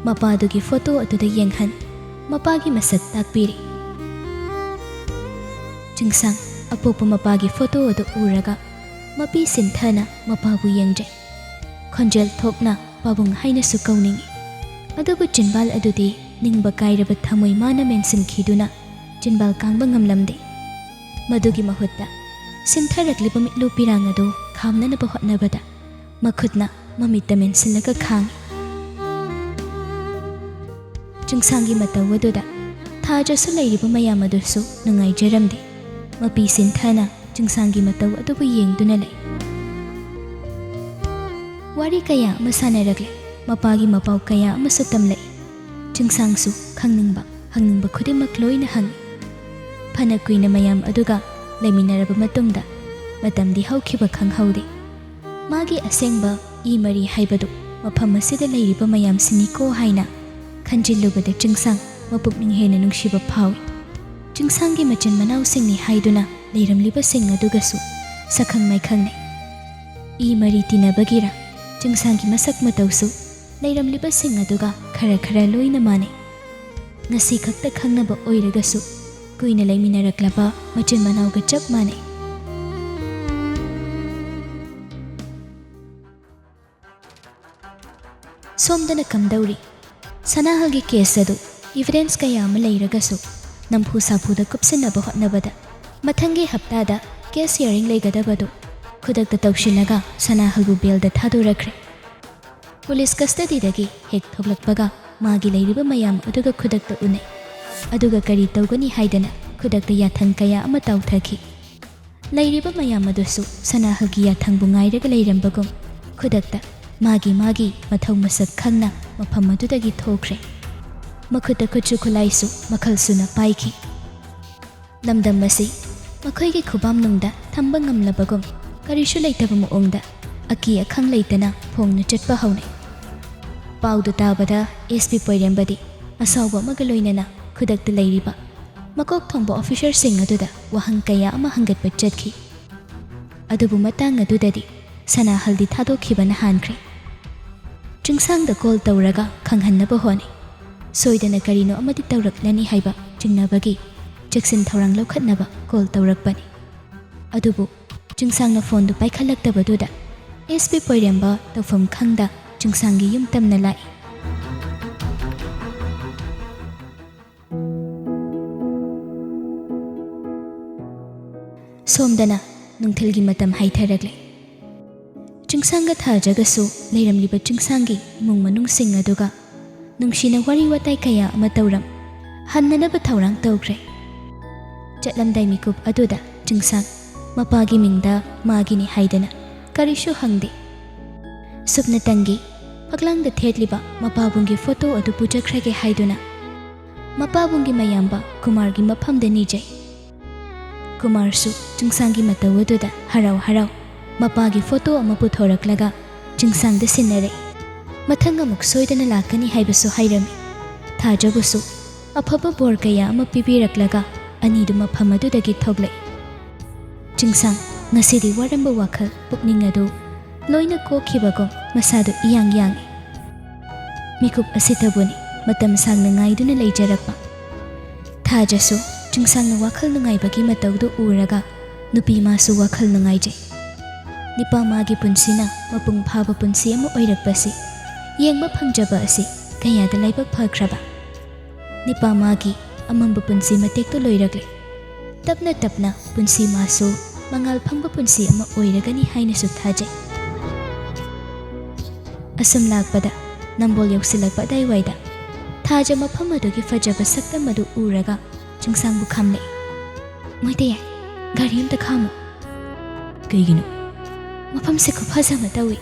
ꯃꯄꯥꯗꯨꯒꯤ ꯐꯣꯇꯣ ꯑꯗꯨꯗ ꯌꯦꯡꯍꯟ, ꯃꯄꯥꯒꯤ ꯃꯁꯛ ꯇꯥꯛꯄꯤꯔꯤ꯫ ꯆꯤꯡꯁꯥꯡ ꯑꯄꯣꯛꯄ ꯃꯄꯥꯒꯤ ꯐꯣꯇꯣ ꯑꯗꯨ ꯎꯔꯒ ꯃꯄꯤ ꯁꯤꯟꯊꯅ ꯃꯄꯥꯕꯨ ꯌꯦꯡꯖꯩ꯫ ꯈꯣꯟꯖꯦꯜ ꯊꯣꯛꯅ ꯄꯥꯕꯨꯡ ꯍꯥꯏꯅꯁꯨ ꯀꯧꯅꯤꯡꯏ꯫ ꯑꯗꯨꯕꯨ ꯆꯤꯟꯕꯥꯜ ꯑꯗꯨꯗꯤ ꯅꯤꯡꯕ ꯀꯥꯏꯔꯕ ꯊꯃꯣꯏ ꯃꯥꯅ ꯃꯦꯟꯁꯤꯟꯈꯤꯗꯨꯅ ꯆꯤꯟꯕꯥꯜ ꯀꯥꯡꯕ ꯉꯝꯂꯝꯗꯦ꯫ ꯃꯗꯨꯒꯤ ꯃꯍꯨꯠꯇ ꯁꯤꯟꯊꯔꯛꯂꯤꯕ ꯃꯤꯠꯂꯨ ꯄꯤꯔꯥꯡ ꯑꯗꯨ ꯈꯥꯝꯅꯅꯕ ꯍꯣꯠꯅꯕꯗ ꯃꯈꯨꯠꯅ ꯃꯃꯤꯠꯇ ꯃꯦꯟꯁꯤꯜꯂꯒ ꯈꯥꯡꯏ꯫ ꯆꯤꯡꯁꯥꯡꯒꯤ ꯃꯇꯧ ꯑꯗꯨꯗ ꯊꯥꯖꯁꯨ ꯂꯩꯔꯤꯕ ꯃꯌꯥꯝ ꯑꯗꯨꯁꯨ ꯅꯨꯡꯉꯥꯏꯖꯔꯝꯗꯦ꯫ ꯃꯄꯤ ꯁꯤꯟꯊꯅ ꯆꯤꯡꯁꯥꯡꯒꯤ ꯃꯇꯧ ꯑꯗꯨꯕꯨ ꯌꯦꯡꯗꯨꯅ ꯂꯩ꯫ ꯋꯥꯔꯤ ꯀꯌꯥ ꯑꯃ ꯁꯥꯟꯅꯔꯛꯂꯦ꯫ ꯃꯄꯥꯒꯤ ꯃꯄꯥꯎ ꯀꯌꯥ ꯑꯃꯁꯨ ꯇꯝꯂꯛꯏ꯫ ꯆꯤꯡꯁꯥꯡꯁꯨ ꯈꯪꯅꯤꯡꯕ, ꯍꯪꯅꯤꯡꯕ ꯈꯨꯗꯤꯡꯃꯛ ꯂꯣꯏꯅ ꯍꯪꯏ꯫ ꯐꯅ ꯀꯨꯏꯅ ꯃꯌꯥꯝ ꯑꯗꯨꯒ ꯂꯩꯃꯤꯟꯅꯔꯕ ꯃꯇꯨꯡꯗ ꯃꯇꯝꯗꯤ ꯍꯧꯈꯤꯕ ꯈꯪꯍꯧꯗꯦ꯫ ꯃꯥꯒꯤ ꯑꯁꯦꯡꯕ ꯏ ꯃꯔꯤ ꯍꯥꯏꯕꯗꯨ ꯃꯐꯝ ꯑꯁꯤꯗ ꯂꯩꯔꯤꯕ ꯃꯌꯥꯝꯁꯤꯅꯤꯀꯣ ꯍꯥꯏꯅ ꯈꯟꯖꯤꯜꯂꯨꯕꯗ ꯆꯤꯡꯁꯥꯡ ꯃꯄꯨꯛꯅꯤꯡ ꯍꯦꯟꯅ ꯅꯨꯡꯁꯤꯕ ꯐꯥꯎꯏ꯫ ꯆꯤꯡꯁꯥꯡꯒꯤ ꯃꯆꯤꯟ ꯃꯅꯥꯎꯁꯤꯡꯅꯤ ꯍꯥꯏꯗꯨꯅ ꯂꯩꯔꯝꯂꯤꯕꯁꯤꯡ ꯑꯗꯨꯒꯁꯨ ꯁꯛꯈꯪ ꯃꯥꯏꯈꯪꯅꯩ꯫ ꯏ ꯃꯔꯤ ꯇꯤꯟꯅꯕꯒꯤꯔ ꯆꯤꯡꯁꯥꯡꯒꯤ ꯃꯁꯛ ꯃꯇꯧꯁꯨ ꯂꯩꯔꯝꯂꯤꯕꯁꯤꯡ ꯑꯗꯨꯒ ꯈꯔ ꯈꯔ ꯂꯣꯏꯅ ꯃꯥꯟꯅꯩ꯫ ꯉꯁꯤ ꯈꯛꯇ ꯈꯪꯅꯕ ꯑꯣꯏꯔꯒꯁꯨ ꯀꯨꯏꯅ ꯂꯩꯃꯤꯟꯅꯔꯛꯂꯕ ꯃꯆꯤꯟ ꯃꯅꯥꯎꯒ ꯆꯞ ꯃꯥꯟꯅꯩ꯫ ꯁꯣꯝꯗꯅ ꯀꯝꯗꯧꯔꯤ? ꯁꯅꯥꯍꯜꯒꯤ ꯀꯦꯁ ꯑꯗꯨ ꯏꯚꯤꯗꯦꯟꯁ ꯀꯌꯥ ꯑꯃ ꯂꯩꯔꯒꯁꯨ ꯅꯝꯐꯨ ꯁꯥꯐꯨꯗ ꯀꯨꯞꯁꯤꯟꯅꯕ ꯍꯣꯠꯅꯕꯗ ꯃꯊꯪꯒꯤ ꯍꯞꯇꯥꯗ ꯀꯦꯁ ꯍꯤꯌꯥꯔꯤꯡ ꯂꯩꯒꯗꯕꯗꯨ ꯈꯨꯗꯛꯇ ꯇꯧꯁꯤꯟꯅꯒ ꯁꯅꯥꯍꯜꯕꯨ ꯕꯦꯜꯗ ꯊꯥꯗꯣꯔꯛꯈ꯭ꯔꯦ꯫ ꯄꯨꯂꯤꯁ ꯀꯁꯇꯗꯤꯗꯒꯤ ꯍꯦꯛ ꯊꯣꯛꯂꯛꯄꯒ ꯃꯥꯒꯤ ꯂꯩꯔꯤꯕ ꯃꯌꯥꯝ ꯑꯗꯨꯒ ꯈꯨꯗꯛꯇ ꯎꯅꯩ꯫ ꯑꯗꯨꯒ ꯀꯔꯤ ꯇꯧꯒꯅꯤ ꯍꯥꯏꯗꯅ ꯈꯨꯗꯛꯇ ꯌꯥꯊꯪ ꯀꯌꯥ ꯑꯃ ꯇꯥꯎꯊꯈꯤ꯫ ꯂꯩꯔꯤꯕ ꯃꯌꯥꯝ ꯑꯗꯨꯁꯨ ꯁꯅꯥꯍꯜꯒꯤ ꯌꯥꯊꯪꯕꯨ ꯉꯥꯏꯔꯒ ꯂꯩꯔꯝꯕꯒꯨꯝ ꯈꯨꯗꯛꯇ ꯃꯥꯒꯤ ꯃꯥꯒꯤ ꯃꯊꯧ ꯃꯁꯛ ꯈꯪꯅ ꯃꯐꯝ ꯑꯗꯨꯗꯒꯤ ꯊꯣꯛꯈ꯭ꯔꯦ꯫ ꯃꯈꯨꯠꯇ ꯈꯨꯠꯁꯨ ꯈꯨꯠꯂꯥꯏꯁꯨ ꯃꯈꯜ ꯁꯨꯅ ꯄꯥꯏꯈꯤ꯫ ꯂꯝꯗꯝ ꯑꯁꯤ ꯃꯈꯣꯏꯒꯤ ꯈꯨꯕꯥꯝꯅꯨꯡꯗ ꯊꯝꯕ ꯉꯝꯂꯕꯒꯨꯝ ꯀꯔꯤꯁꯨ ꯂꯩꯇꯕ ꯃꯑꯣꯡꯗ ꯑꯀꯤ ꯑꯈꯪ ꯂꯩꯇꯅ ꯐꯣꯡꯅ ꯆꯠꯄ ꯍꯧꯅꯩ꯫ ꯄꯥꯎꯗꯨ ꯇꯥꯕꯗ ꯑꯦꯁ ꯄꯤ ꯄꯣꯏꯔꯦꯝꯕꯗꯤ ꯑꯁꯥꯎꯕ ꯑꯃꯒ ꯂꯣꯏꯅꯅ ꯈꯨꯗꯛꯇ ꯂꯩꯔꯤꯕ ꯃꯀꯣꯛ ꯊꯣꯡꯕ ꯑꯣꯐꯤꯁꯔꯁꯤꯡ ꯑꯗꯨꯗ ꯋꯥꯍꯪ ꯀꯌꯥ ꯑꯃ ꯍꯪꯒꯠꯄ ꯆꯠꯈꯤ꯫ ꯑꯗꯨꯕꯨ ꯃꯇꯥꯡ ꯑꯗꯨꯗꯗꯤ ꯁꯅꯥꯍꯜꯗꯤ ꯊꯥꯗꯣꯛꯈꯤꯕꯅ ꯍꯥꯟꯈ꯭ꯔꯦ꯫ ꯆꯤꯡꯁꯥꯡꯗ ꯀꯣꯜ ꯇꯧꯔꯒ ꯈꯪꯍꯟꯅꯕ ꯍꯣꯠꯅꯩ꯫ ꯁꯣꯏꯗꯅ ꯀꯔꯤꯅꯣ ꯑꯃꯗꯤ ꯇꯧꯔꯛꯂꯅꯤ ꯍꯥꯏꯕ ꯆꯤꯡꯅꯕꯒꯤ ꯆꯦꯛꯁꯤꯟ ꯊꯧꯔꯥꯡ ꯂꯧꯈꯠꯅꯕ ꯀꯣꯜ ꯇꯧꯔꯛꯄꯅꯤ꯫ ꯑꯗꯨꯕꯨ ꯆꯤꯡꯁꯥꯡꯅ ꯐꯣꯟꯗꯨ ꯄꯥꯏꯈꯠꯂꯛꯇꯕꯗꯨꯗ ꯑꯦꯁ ꯄꯤ ꯄꯣꯏꯔꯦꯝꯕ ꯇꯧꯐꯝ ꯈꯪꯗ ꯆꯤꯡꯁꯥꯡꯒꯤ ꯌꯨꯝ ꯇꯝꯅ ꯂꯥꯛꯏ꯫ ꯁꯣꯝꯗꯅ ꯅꯨꯡꯊꯤꯜꯒꯤ ꯃꯇꯝ ꯍꯥꯏꯊꯔꯛꯂꯦ꯫ ꯆꯤꯡꯁꯥꯡꯒ ꯊꯥꯖꯒꯁꯨ ꯂꯩꯔꯝꯂꯤꯕ ꯆꯤꯡꯁꯥꯡꯒꯤ ꯏꯃꯨꯡ ꯃꯅꯨꯡꯁꯤꯡ ꯑꯗꯨꯒ ꯅꯨꯡꯁꯤꯅ ꯋꯥꯔꯤ ꯋꯥꯇꯥꯏ ꯀꯌꯥ ꯑꯃ ꯇꯧꯔꯝ ꯍꯟꯅꯅꯕ ꯊꯧꯔꯥꯡ ꯇꯧꯈ꯭ꯔꯦ꯫ ꯆꯠꯂꯝꯗꯥꯏ ꯃꯤꯀꯨꯞ ꯑꯗꯨꯗ ꯆꯤꯡꯁꯥꯡ ꯃꯄꯥꯒꯤ ꯃꯤꯡꯗ ꯃꯥꯒꯤꯅꯤ ꯍꯥꯏꯗꯅ ꯀꯔꯤꯁꯨ ꯍꯪꯗꯦ꯫ ꯁꯨꯞꯅꯇꯪꯒꯤ ꯐꯛꯂꯥꯡꯗ ꯊꯦꯠꯂꯤꯕ ꯃꯄꯥꯕꯨꯡꯒꯤ ꯐꯣꯇꯣ ꯑꯗꯨ ꯄꯨꯖꯈ꯭ꯔꯒꯦ ꯍꯥꯏꯗꯨꯅ ꯃꯄꯥꯕꯨꯡꯒꯤ ꯃꯌꯥꯝꯕ ꯀꯨꯃꯥꯔꯒꯤ ꯃꯐꯝꯗ ꯅꯤꯖꯩ꯫ ꯀꯨꯃꯥꯔꯁꯨ ꯆꯤꯡꯁꯥꯡꯒꯤ ꯃꯇꯧ ꯑꯗꯨꯗ ꯍꯔꯥꯎ ꯍꯔꯥꯎ ꯃꯄꯥꯒꯤ ꯐꯣꯇꯣ ꯑꯃ ꯄꯨꯊꯣꯔꯛꯂꯒ ꯆꯤꯡꯁꯥꯡꯗ ꯁꯤꯟꯅꯔꯛꯏ꯫ ꯃꯊꯪ ꯑꯃꯨꯛ ꯁꯣꯏꯗꯅ ꯂꯥꯛꯀꯅꯤ ꯍꯥꯏꯕꯁꯨ ꯍꯥꯏꯔꯝꯃꯤ꯫ ꯊꯥꯖꯕꯨꯁꯨ ꯑꯐꯕ ꯕꯣꯔ ꯀꯌꯥ ꯑꯃ ꯄꯤꯕꯤꯔꯛꯂꯒ ꯑꯅꯤꯗꯨ ꯃꯐꯝ ꯑꯗꯨꯗꯒꯤ ꯊꯣꯛꯂꯛꯏ꯫ ꯆꯤꯡꯁꯥꯡ ꯉꯁꯤꯗꯤ ꯋꯥꯔꯝꯕ ꯋꯥꯈꯜ ꯄꯨꯛꯅꯤꯡ ꯑꯗꯨ ꯂꯣꯏꯅ ꯀꯣꯛꯈꯤꯕꯒꯨꯝ ꯃꯁꯥꯗꯨ ꯏꯌꯥꯡ ꯌꯥꯡꯏ꯫ ꯃꯤꯀꯨꯞ ꯑꯁꯤꯇꯕꯨꯅꯤ ꯃꯇꯝ ꯁꯥꯡꯅ ꯉꯥꯏꯗꯨꯅ ꯂꯩꯖꯔꯛꯄ꯫ ꯊꯥꯖꯁꯨ ꯆꯤꯡꯁꯥꯡꯅ ꯋꯥꯈꯜ ꯅꯨꯡꯉꯥꯏꯕꯒꯤ ꯃꯇꯧꯗꯨ ꯎꯔꯒ ꯅꯨꯄꯤ ꯃꯥꯁꯨ ꯋꯥꯈꯜ ꯅꯨꯡꯉꯥꯏꯖꯩ꯫ ꯅꯤꯄꯥ ꯃꯥꯒꯤ ꯄꯨꯟꯁꯤꯅ ꯃꯄꯨꯡ ꯐꯥꯕ ꯄꯨꯟꯁꯤ ꯑꯃ ꯑꯣꯏꯔꯛꯄꯁꯤ ꯌꯦꯡꯕ ꯐꯪꯖꯕ ꯑꯁꯤ ꯀꯌꯥꯗ ꯂꯥꯏꯕꯛ ꯐꯈ꯭ꯔꯕ꯫ ꯅꯤꯄꯥ ꯃꯥꯒꯤ ꯑꯃꯝꯕ ꯄꯨꯟꯁꯤ ꯃꯇꯦꯛꯇꯨ ꯂꯣꯏꯔꯛꯂꯦ꯫ ꯇꯞꯅ ꯇꯞꯅ ꯄꯨꯟꯁꯤ ꯃꯥꯁꯨ ꯃꯉꯥꯜ ꯐꯪꯕ ꯄꯨꯟꯁꯤ ꯑꯃ ꯑꯣꯏꯔꯒꯅꯤ ꯍꯥꯏꯅꯁꯨ ꯊꯥꯖꯩ꯫ ꯑꯁꯨꯝ ꯂꯥꯛꯄꯗ ꯅꯝꯕꯣꯜ ꯌꯧꯁꯤꯜꯂꯛꯄ ꯑꯗꯥꯏꯋꯥꯏꯗ ꯊꯥꯖ ꯃꯐꯝ ꯑꯗꯨꯒꯤ ꯐꯖꯕ ꯁꯛꯇꯝ ꯑꯗꯨ ꯎꯔꯒ ꯆꯤꯡꯁꯥꯡꯕꯨ ꯈꯥꯝꯂꯛꯏ꯫ "ꯃꯣꯏꯇꯌꯥꯏ, ꯒꯥꯔꯤ ꯑꯝꯇ ꯈꯥꯝꯃꯨ꯫" "ꯀꯩꯒꯤꯅꯣ?" "ꯃꯐꯝꯁꯦ ꯈꯨꯐꯖ ꯑꯃ ꯇꯧꯏ꯫"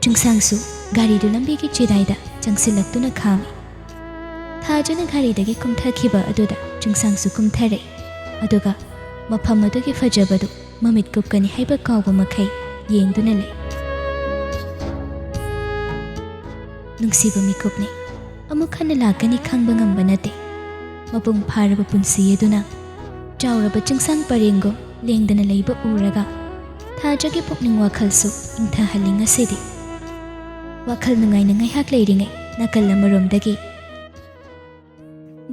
ꯆꯤꯡꯁꯥꯡꯁꯨ ꯒꯥꯔꯤꯗꯨ ꯂꯝꯕꯤꯒꯤ ꯆꯤꯗꯥꯏꯗ ꯆꯪꯁꯤꯜꯂꯛꯇꯨꯅ ꯈꯥꯝꯃꯤ꯫ ꯊꯥꯖꯅ ꯒꯥꯔꯤꯗꯒꯤ ꯀꯨꯝꯊꯈꯤꯕ ꯑꯗꯨꯗ ꯆꯤꯡꯁꯥꯡꯁꯨ ꯀꯨꯝꯊꯔꯛꯏ꯫ ꯑꯗꯨꯒ ꯃꯐꯝ ꯑꯗꯨꯒꯤ ꯐꯖꯕꯗꯨ ꯃꯃꯤꯠ ꯀꯨꯞꯀꯅꯤ ꯍꯥꯏꯕ ꯀꯥꯎꯕ ꯃꯈꯩ ꯌꯦꯡꯗꯨꯅ ꯂꯩ꯫ ꯅꯨꯡꯁꯤꯕ ꯃꯤꯀꯨꯞꯅꯤ꯫ ꯑꯃꯨꯛ ꯍꯟꯅ ꯂꯥꯛꯀꯅꯤ ꯈꯪꯕ ꯉꯝꯕ ꯅꯠꯇꯦ꯫ ꯃꯄꯨꯡ ꯐꯥꯔꯕ ꯄꯨꯟꯁꯤ ꯑꯗꯨꯅ ꯆꯥꯎꯔꯕ ꯆꯤꯡꯁꯥꯡ ꯄꯔꯦꯡꯒꯨꯝ ꯂꯦꯡꯗꯅ ꯂꯩꯕ ꯎꯔꯒ ꯊꯥꯖꯒꯤ ꯄꯨꯛꯅꯤꯡ ꯋꯥꯈꯜꯁꯨ ꯏꯪꯊꯍꯜꯂꯤ ꯉꯁꯤꯗꯤ꯫ ꯋꯥꯈꯜ ꯅꯨꯡꯉꯥꯏꯅ ꯉꯥꯏꯍꯥꯛ ꯂꯩꯔꯤꯉꯩ ꯅꯥꯀꯜ ꯑꯃꯔꯣꯝꯗꯒꯤ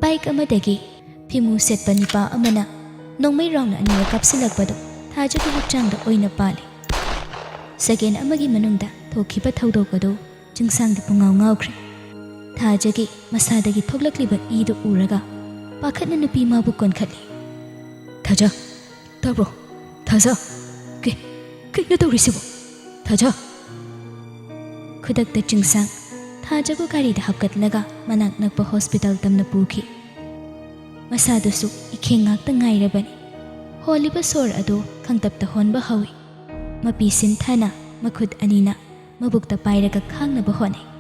ꯕꯥꯏꯛ ꯑꯃꯗꯒꯤ ꯐꯤꯃꯨ ꯁꯦꯠꯄ ꯅꯤꯄꯥ ꯑꯃꯅ ꯅꯣꯡꯃꯩ ꯔꯥꯎꯟ ꯑꯅꯤꯔꯛ ꯀꯥꯞꯁꯤꯜꯂꯛꯄꯗꯨ ꯊꯥꯖꯒꯤ ꯍꯛꯆꯥꯡꯗ ꯑꯣꯏꯅ ꯄꯥꯜꯂꯤ꯫ ꯁꯦꯀꯦꯟ ꯑꯃꯒꯤ ꯃꯅꯨꯡꯗ ꯊꯣꯛꯈꯤꯕ ꯊꯧꯗꯣꯛ ꯑꯗꯨ ꯆꯤꯡꯁꯥꯡꯗꯤ ꯄꯨꯡꯉꯥꯎ ꯉꯥꯎꯈ꯭ꯔꯦ꯫ ꯊꯥꯖꯒꯤ ꯃꯁꯥꯗꯒꯤ ꯊꯣꯛꯂꯛꯂꯤꯕ ꯏꯗꯨ ꯎꯔꯒ ꯄꯥꯈꯠꯅ ꯅꯨꯄꯤ ꯃꯥꯕꯨ ꯀꯣꯟꯈꯠꯂꯤ꯫ "ꯊꯥꯖ, ꯇꯥꯕ꯭ꯔꯣ? ꯊꯥꯖ, ꯀꯩ, ꯀꯩꯅꯣ ꯇꯧꯔꯤꯁꯤꯕꯣ? ꯊꯥꯖ!" ꯈꯨꯗꯛꯇ ꯆꯤꯡꯁꯥꯡ ꯊꯥꯖꯕꯨ ꯒꯥꯔꯤꯗ ꯍꯥꯞꯀꯠꯂꯒ ꯃꯅꯥꯛ ꯅꯛꯄ ꯍꯣꯁꯄꯤꯇꯥꯜ ꯇꯝꯅ ꯄꯨꯈꯤ꯫ ꯃꯁꯥꯗꯨꯁꯨ ꯏꯈꯦꯡ ꯉꯥꯛꯇ ꯉꯥꯏꯔꯕꯅꯤ꯫ ꯍꯣꯜꯂꯤꯕ ꯁꯣꯔ ꯑꯗꯨ ꯈꯪꯇꯞꯇ ꯍꯣꯟꯕ ꯍꯧꯏ꯫ ꯃꯄꯤ ꯁꯤꯟꯊꯅ ꯃꯈꯨꯠ ꯑꯅꯤꯅ ꯃꯕꯨꯛꯇ ꯄꯥꯏꯔꯒ ꯈꯥꯡꯅꯕ ꯍꯣꯠꯅꯩ꯫